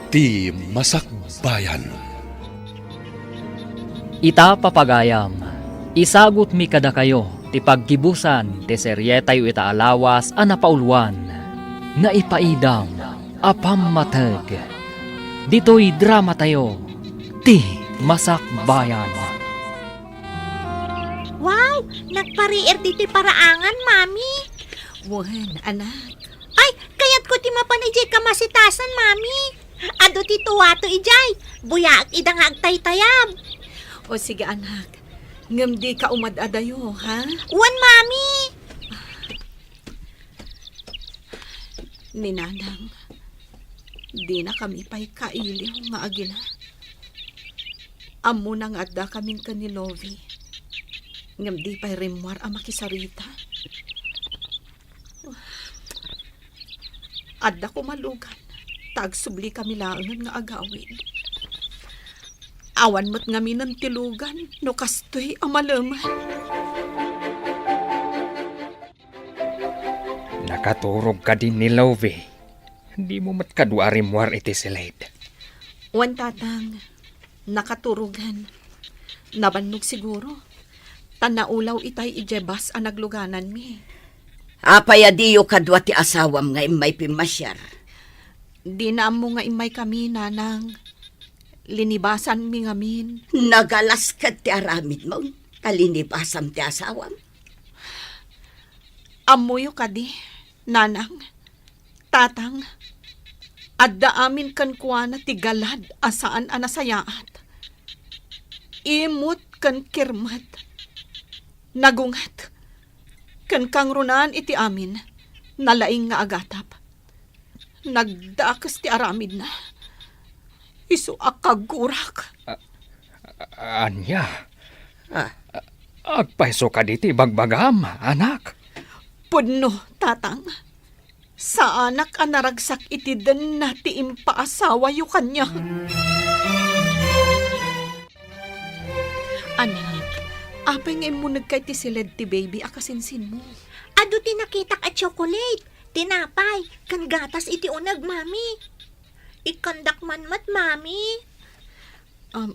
Ti Masakbayan. Ita, papagayam, isagutmi kadakayo ti paggibusan ti serietayo ita a lawas a napauluan, Naipaidam a Pammateg. Ditoy dramatayo, Ti Masakbayan. Wow! Nagpariir ditoy paraangan, Mami. Wen, anak. Ay, kayatko ti mapan idiay kamasitasan, Mami. Adu ti tuwato idiay. Buyaak ida nga agtaytayab. O sige, anak. Ngem dika umad-adayo, ha? Wen, Mami. Ni Nanang, dinakami pay kailiw nga agina. Ammona nga addakamin ken ni Lovie, ngem di pay rimmuar a makisarita. Adda koma lugan, ta agsublikami laengen nga agawid. Awan met ngaminen ti lugan no kastoy a malemed. Nakaturog kadi ni Lovie? Dimo met kadu a rimmuar iti siled? Wen, Tatang, nakaturogan. Nabannog siguro, ta naulaw itay idiay bus a naglugananmi. Apay a diyo kadua ti asawam nga immay pimmasiar? Dina ammo nga immaykami, Nanang. Linibasanmi ngamin. Nagalas ket ti aramidmo, ta linibasam ti asawam. Ammoyo kadi, Nanang, Tatang, adda amin kenkuana ti galad a saan a nasayaat. Imut ken kirmet. Nagunget ken kangrunaan iti amin, nalaing nga agatap. Nagdakes ti aramidna. Isu a kagurak. A-, a-, ania? Ah. Agpayso kadi ti ibagbagam, anak? Pudno, Tatang. Saanak a naragsak iti denna ti impaasawayo kaniak. Anak, apay nga immunegka iti siled ti baby a kasinsinmo? Adu ti nakitak a chocolate, tinapay, ken gatas iti uneg, Mami. Ikkandak man met, Mami. Um,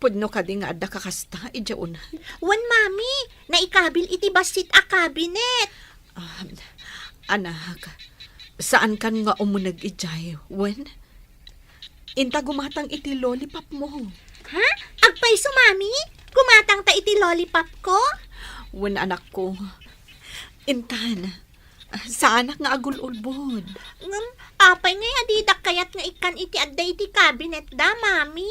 pudno kadi nga adda kakasta idiay uneg? Wen, Mami, naikabil iti bassit a cabinet. Um, anak, saankan nga umuneg idiay, wen? Inta gumatang iti lollipop mo. Ha? Agpayso, Mami? Gumatang ta iti lollipop ko? Wen, anakko. Intan, Saanak nga agul-ulbod. Ngem, apay ngay a didak kayat nga ikkan iti adda iti cabinet da, Mami?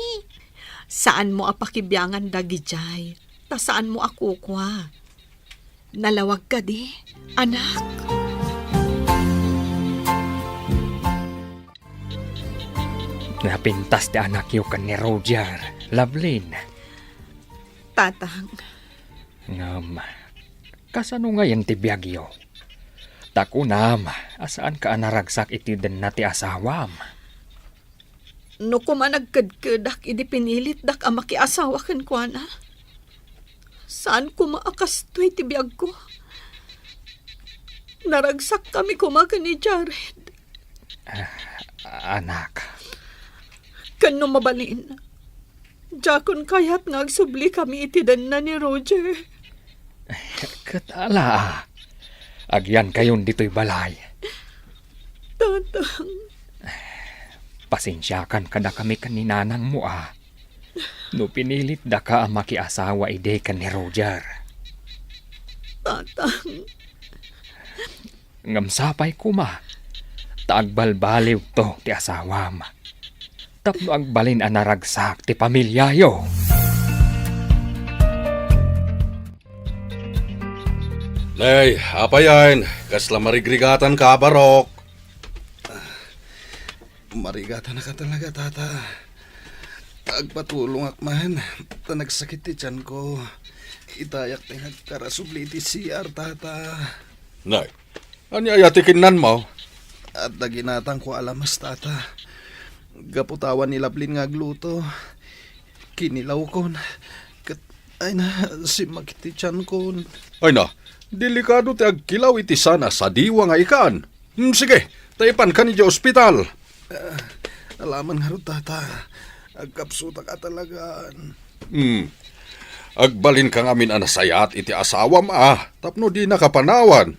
Saanmo a pakibiangan dagidiay, ta saanmo a kukua. Nalawag kadi, anak? Napintas ti anakyo ken ni Roger, Lovelyn. Tatang. Ngem, kasano ngayen ti biagyo? Ta kunam a saanka a naragsak iti denna ti asawam. No koma nagkedkedak idi pinilitdak a makiasawa kenkuana, saan koma a kastoy ti biagko. Naragsakkami koma ken ni Jared. Ah, anak. Ken no mabalin, diakon kayat nga agsublikami iti denna ni Roger. Ket ala, agyankayon ditoy balay. Tatang. Pasensiakan kadakami ken ni nanangmo a no pinilitdaka a makiasawa idi ken ni Roger. Tatang. Ngem sapay koma, ta agbalbaliwto ti asawam. Tapno agbalin a naragsak ti pamiliayo. Nay, apayen, kasla marigrigatanka, Barok. Marigatanaka talaga, Tata. Agpatulongak man, ta nagsakit ti tianko. Itayak ti nagkarasubli iti C R, Tata. Nay, ania aya ti kinnanmo? Adda ginatangko a lamas, Tata. Gapu ta awan ni Lovelyn nga agluto, kinilawkon. Ket, ay na, simmakit ti tiankon. Ay na, delikado ti agkilaw iti saan a sadiwa nga ikan. Hmm, sige, ta ipankan idiay ospital. Ah, alaman ngarud, Tata. Agkapsutak a talagan. Hmm. Agbalinka ngamin a nasayaat iti asawam a tapno dinaka panawan.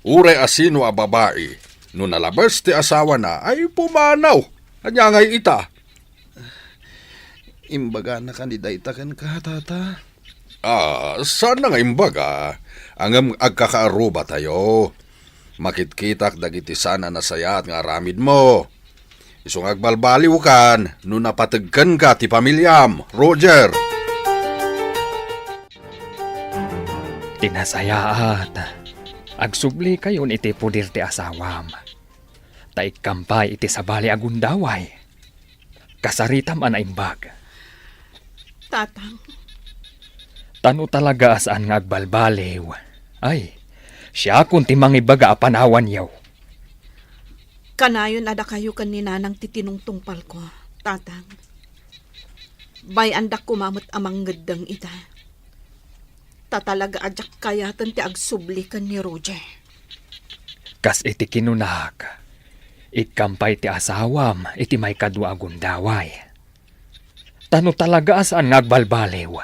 Uray a sino a babai, no nalabes ti asawana, ay pumanaw. Ania ngay ita? Imbagana kadi dayta kenka, Tata? Ah, saan na nga imbaga? Ngem agkakaarrubatayo. Makitkitak dagiti saan a nasayaat nga aramidmo. Isu nga agbalbaliwkan no napateg kenka ti pamiliam, Roger. Ti nasayaat, agsublikayon iti poder ti asawam. Ta ikkan pay iti sabali a gundaway. Kasaritam a naimbag. Tatang. Ta no talaga a saan nga agbalbaliw, ay, siakon ti mangibaga a panawanyo. Kanayon a dakayo ken ni Nanang ti tinungtungpalko, Tatang. Bay-andak koma met a mangngeddeng ita. Ta talaga a diak kayaten ti agsubli ken ni Roger. Kas iti kinunak, ikkan pay ti asawam iti maikadua a gundaway. Ta no talaga a saan nga agbalbaliw,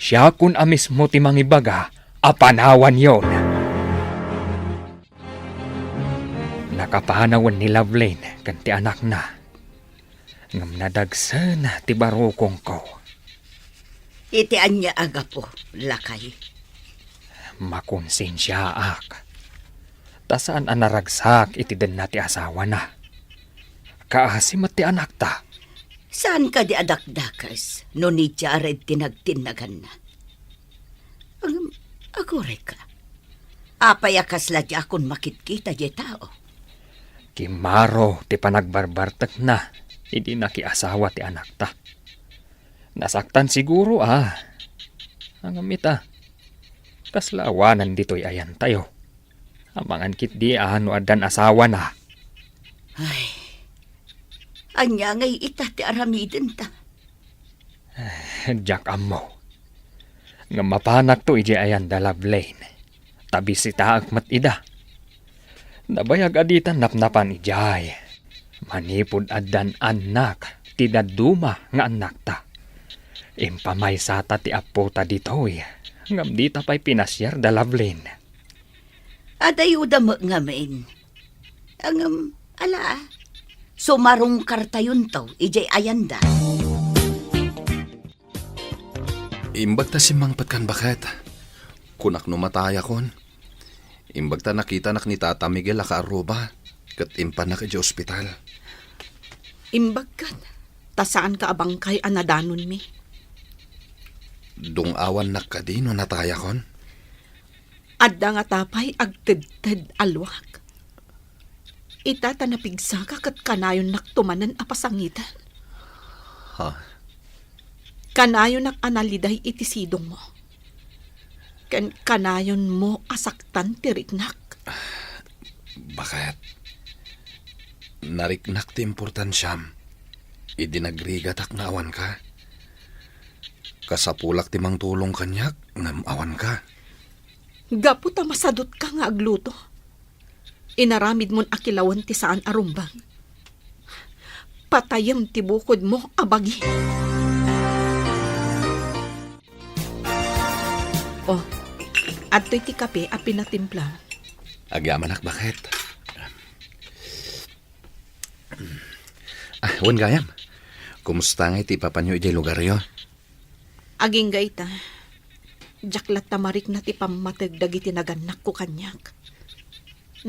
siakon a mismo ti mangibaga a panawanyon. Nakapanawen ni Lovelyn ken ti anakna. Ngem nadagsen ti barukongko. Iti ania a gapu, lakay? Makonsensiaak. Ta saan a naragsak iti denna ti asawana. Kaasi met ti anakta. Saan kadi a dakdakes no ni Jared ti nagtinnaganna? Ngem, agurayka. Apay a kasla diakon makitkita diay tao? Kimmaro ti panagbarbartekna idi nakiasawa ti anakta. Nasaktan siguro a. Ngem ita, kasla awanan ditoy ayantayo. Amangan ketdi a no addan asawana. Ay, ania ngay ita ti aramidenta? Diak ammo. Ngem mapanakto idiay ayanda, Lovelyn. Ta bisitaek met ida. Nabayag a ditan napnapan idiay. Manipud addan annak ti dadduma nga annakta. Impamaysata ti appota ditoy, ngem dita pay pinasiar da Lovelyn. Adayoda met ngamin. Ngem, ala, sumarungkartayonto idiay ayanda. Imbag ta simmangpetkan baket. Kunak no matayakon. Imbag ta nakitanak ni Tata Miguel a kaarruba, ket impannak idiay ospital. Imbag ket, ta saanka a bangkay a nadanonmi. Dung-awannak kadi no natayakon? Adda ngata pay agtedted a luak. Ita ta napigsaka ket kanayonnak tumanen a pasangiten. Ha? Kanayonak a naliday iti sidongmo. Ken kanayonmo a saktan ti riknak. Baket. Nariknak ti importansiam idi nagrigatak nga awanka. Kasapulak ti mangtulong kaniak ngem awanka. Gapu ta masadutka nga agluto, inaramidmon a kilawen ti saan a rumbeng. Patayem ti bukodmo a bagi. Oh, adtoy ti kape a pinatimplam. Agyamanak, Baket. Ah, wen gayam. Kumusta ngay ti ipapanyo idiay lugaryo? Agingga ita, diak latta marikna ti pammateg dagiti nagannakko kaniak.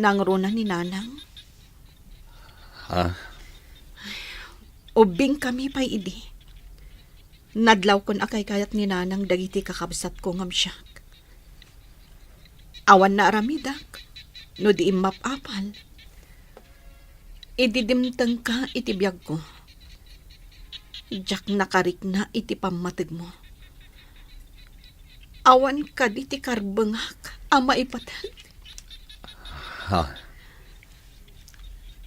Nangruna ni Nanang. Ha? Ubbingkami pay idi. Nadlawkon a kaykayat ni Nanang dagiti kakabsatko ngem siak. Awan naaramidak no di immap-apal. Idi dimtengka iti biagko, diak nakarikna iti pammategmo. Awan kadi ti karbengak a maipateg. Ha?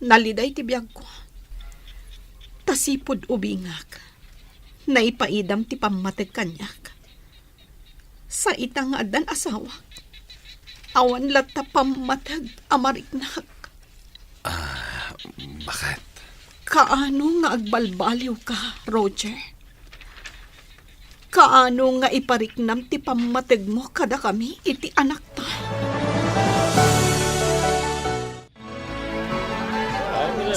Naliday ti biagko. Ta sipud ubingak, naipaidam ti pammateg kaniak. Sa ita nga addan asawak, awan latta pammateg a mariknak. Ah, Baket? Kaano nga agbalbaliwka, Roger? Kaano nga ipariknam ti pammategmo kadakami iti anakta?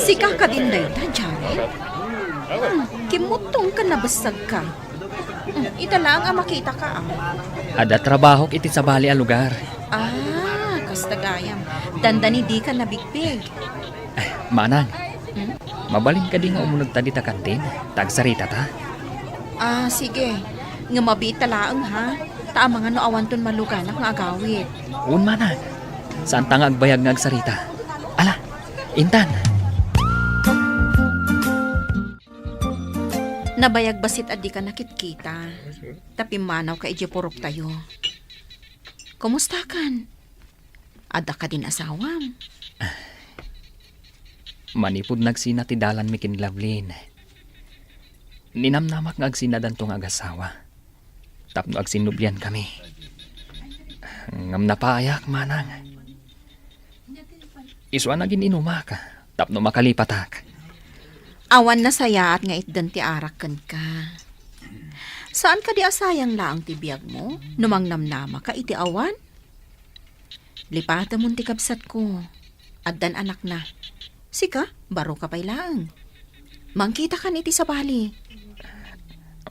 Sika kadin dayta, Jared? Hmm, kimmutong ken nabessegka. Hmm, ita laeng a makitaka, ah. Adda trabahok iti sabali a lugar. Ah, kasta gayam. Dandani dika nabigpig. Eh, Manang, hmm? Mabalin kadi nga umunegta dita kantin, ta agsaritata? Ah, sige. Ngem mabiit ta laeng, ha? Ta amangan no awanton maluganak nga agawid. Wen, Manang. Saanta nga agbayag nga agsarita. Ala, intan. Nabayag bassit a dika nakitkita. Ta pimmanawka idiay puroktayo. Kumustakan? Adda kadin asawam? Manipud nagsina ti dalanmi ken Lovelyn, ninamnamak nga agsinadanto nga agasawa tapno agsinnubliankami. Ngem napaayak, Manang. Isu a nagin-inumak tapno makalipatak. Awan nasayaat nga itdan ti arak kenka. Saan kadi a sayang laeng ti biagmo no mangnamnamaka iti awan? Lipatemon ti kabsatko. Addan anakna. Sika, baroka pay laeng. Mangkitakan iti sabali.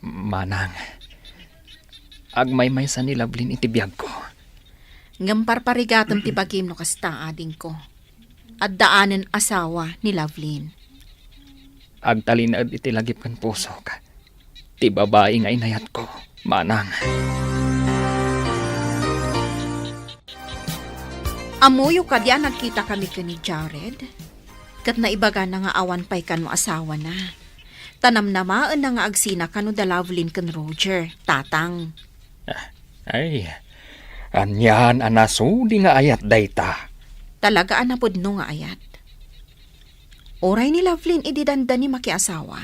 Manang, agmaymaysa ni Lovelyn iti biagko. Ngem parparigatem ti bagim no kasta, adingko. Addaanen asawa ni Lovelyn. Agtalinaed iti lagip ken pusok ti babai nga inayatko, Manang. Ammoyo kadi a nagkitakami ken ni Jared? Ket naibagana nga awan pay kano asawana. Ta namnamaenna nga agsina kano da Lovelyn ken Roger, Tatang. Ah, ay, anian a nasudi nga ayat dayta? Talaga a napudno nga ayat. Uray ni Lovelyn idi dandani makiasawa.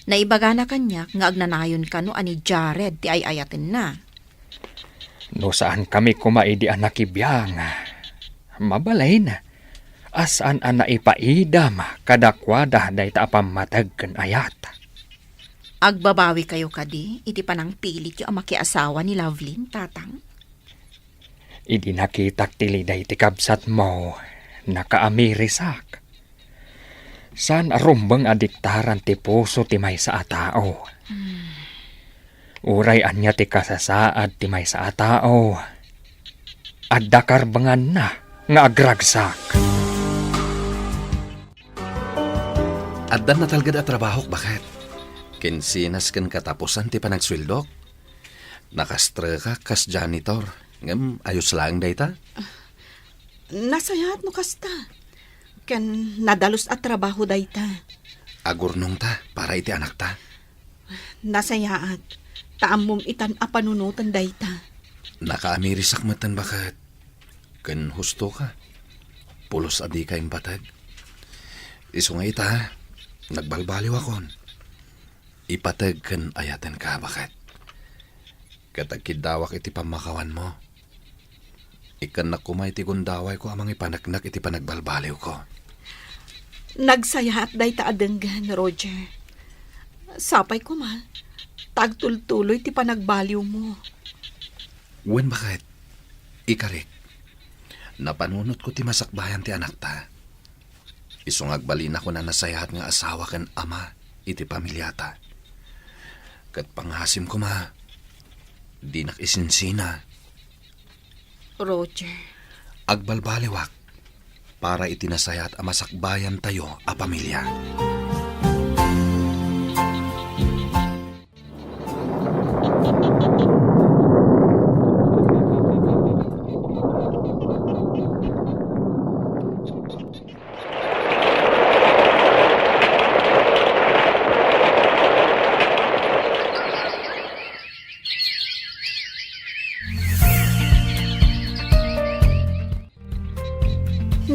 Naibagana kaniak nga agnanayon kano a ni Jared ti ay-ayatenna. No saankami koma idi a nakibiang, mabalin a saan a naipaidam kadakuada dayta a pammateg ken ayat. Agbabawikayo kadi iti panangpilityo a makiasawa ni Lovelyn, Tatang? Idi nakitak ti liday ti kabsatmo, nakaamirisak. Saan a rumbeng a diktaran ti puso ti maysa a tao. Hmm. Uray ania ti kasasaad ti maysa a tao, Adda karbenganna nga agragsak. Addan natalged a trabahok, baket. Kinsinas ken katapusan ti panagsueldok. Nakastrekak kas janitor, ngem ayos laeng dayta. Nasayaat no kasta. Ken nadalus a trabaho dayta. Agurnongta para iti anakta. Nasayaat, ta ammom itan a panunoten dayta. Nakaamirisak metten, baket. Ken husto ka. Pulos a dika imbateg. Isu nga ita, nagbalbaliwakon. Ipateg ken ayatenka, baket. Ket agkiddawak iti pammakawanmo. Ikkannak koma iti gundawayko a mangipaneknek iti panagbalbaliwko. Nagsayaat dayta a denggen, Roger. Sapay koma, ta agtultuloy ti panagbaliwmo. Wen, baket, ikarik, napanunotko ti masakbayan ti anakta. Isu nga agbalinakon a nasayaat nga asawa ken ama iti pamiliata. Ket pangasim koma, dinak isinsina. Roger. Agbalbaliwak para iti nasayaat a masakbayantayo a pamilia.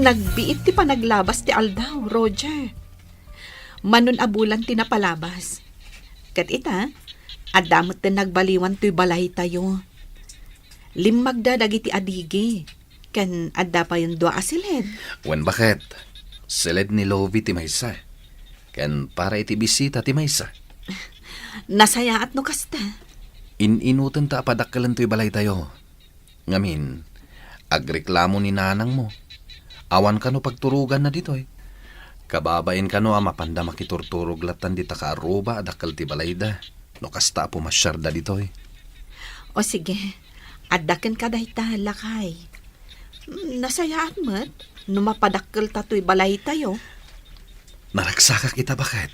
Nagbiit ti panaglabas ti aldaw, Roger. Manon a bulan ti napalabas. Ket ita, adda metten nagbaliwan toy balaytayo. Limmagda dagiti adigi, ken adda payon dua a siled. Wen, baket, siled ni Lovie ti maysa, ken para iti bisita ti maysa. Nasayaat no kasta. In-inutenta a padakkelentayo toy balaytayo. Ngamin, agreklamo ni nanangmo. Awan kano pagturoganna ditoy. Kababain kano a mapanda makiturturog lattan dita kaarruba a dakkel ti balayda, no kasta a pumasiarda ditoy. O sige, adda kenka dayta, lakay. Mm, nasayaat met no mapadakkelta toy balaytayo. Naragsakak ita, baket.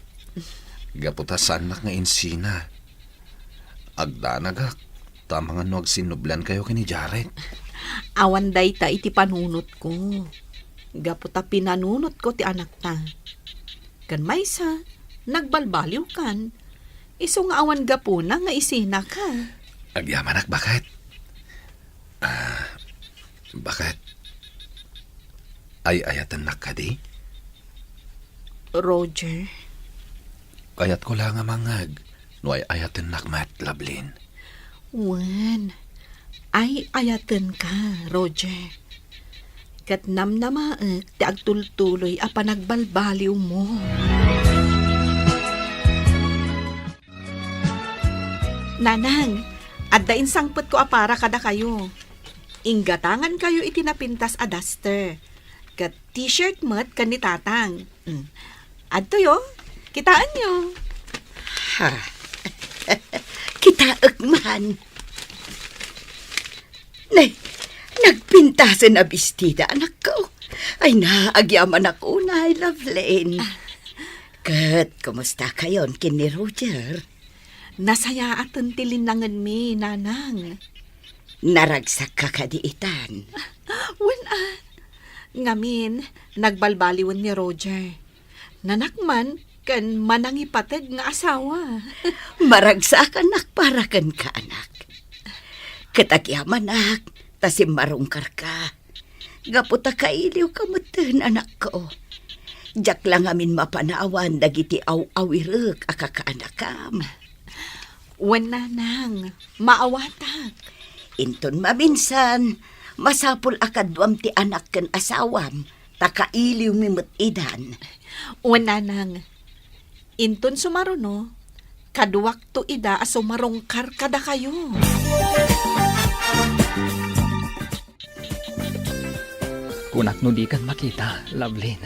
Gapu ta saannak nga insina. Agdanagak, ta amangan no agsinnubleankayo ken ni Jared. Awan dayta iti panunotko. Gapu ta pinanunotko ti anakta. Ken maysa, nagbalbaliwkan. Isu nga awan gapuna nga isinaka. Agyamanak, baket. Ah, baket? Ay-ayatennak kadi? Roger. Kayatko la nga mangngeg no ay-ayatennak met, Lovelyn. Wen, ay-ayatenka, Roger. Ket namnamaek ti agtultuloy a panagbalbaliwmo. Nanang, adda insangpetko a para kadakayo. Inggatangankayo iti napintas a duster, ket t-shirt met ken ni Tatang. Mm. Adtoyo, kitaenyo. Ha. Kitaek man. Nay, nagpintasen a bestida, anakko. Ay na, agyamanak unay, Lovelyn. Ah. Ket, kumustakayon ken ni Roger? Nasayaaten ti linnangenmi, Nanang. Naragsakka kadi itan? Wen a. Ngamin, nagbalbaliwen ni Roger. Nanakman ken manangipateg nga asawa. Maragsakanak para kenka, anak. Ket agyamanak ta simmarungkarka. Gapu ta kailiwka metten, anakko. Diak la ngamin mapanawan dagiti aw-awirek a kakaanakam. Wen, Nanang, maawatak. Inton maminsan, masapul a kaduam ti anak ken asawam, ta kailiwmi met idan. Wen, Nanang, inton sumaruno, kaduakto ida a sumarungkar kadakayo. Kunak no dikan makita, Lovelyn.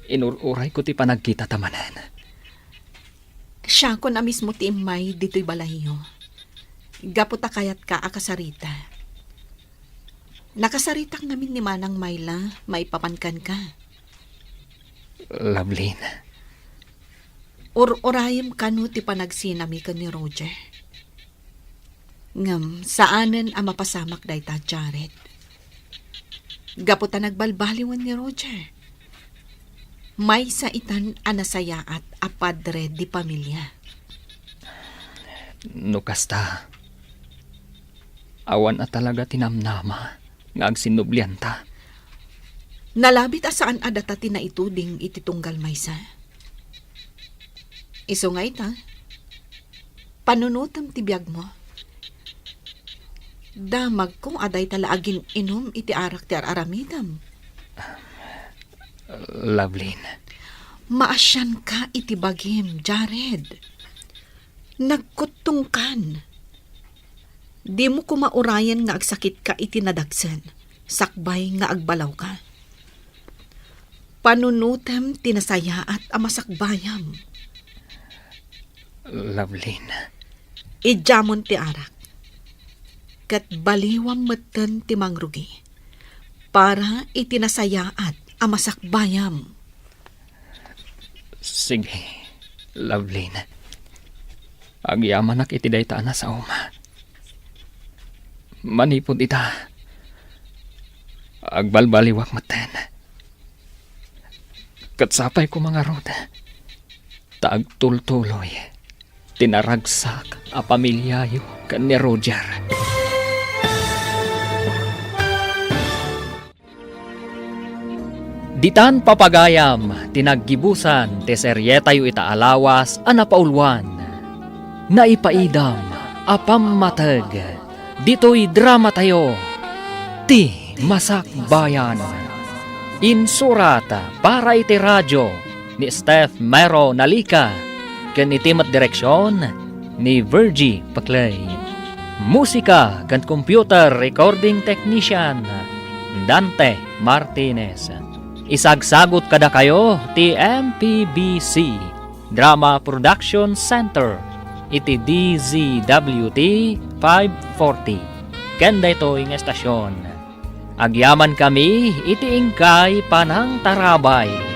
Inur-urayko ti panagkitata manen. Siakon a mismo ti immay ditoy balayyo. Gapu ta kayatka a kasarita. Nakasaritak ngamin ni Manang Myla maipapan kenka. Lovelyn. Ur-urayem kano ti panagsinami ken ni Roger. Ngem saanen a mapasamak dayta, Jared. Gapu ta nagbalbaliwen ni Roger, maysa itan a nasayaat a padre de pamilia. No kasta, awan a talaga ti namnama nga agsinnublianta. Nalabit a saan a data ti naituding iti tunggal maysa. Isu nga ita, panunutem ti biagmo. Damagko a dayta la agin-inum iti arak ti ar-aramidem. Lovelyn. Maasianka iti bagim, Jared. Nagkuttongkan. Dimo koma urayen nga agsakitka iti nadagsen, sakbay nga agbalawka. Panunutem ti nasayaat a masakbayam. Lovelyn. Idiamon ti arak. Ket baliwam metten ti mangrugi para iti nasayaat a masakbayam. Sige, Lovelyn. Agyamanak iti dayta a nasaom. Manipud ita, agbalbaliwak metten. Ket sapay koma ngarud ta agtultuloy ti naragsak a pamiliayo ken ni Roger. Ditan papagayam ti naggibusan ti serietayo ita a lawas a napauluan, Naipaidam a Pammateg, ditoy dramatayo, Ti Masakbayan. Insurat para iti radio ni Steph Mero Nalica ken iti met direksion ni Virgie Paclay. Musika ken computer recording technician, Dante Martinez. Isagsagut kadakayo ti M P B C Drama Production Center iti D Z W T five forty. Ken daytoy nga estasion, agyamankami iti inkay panangtarabay.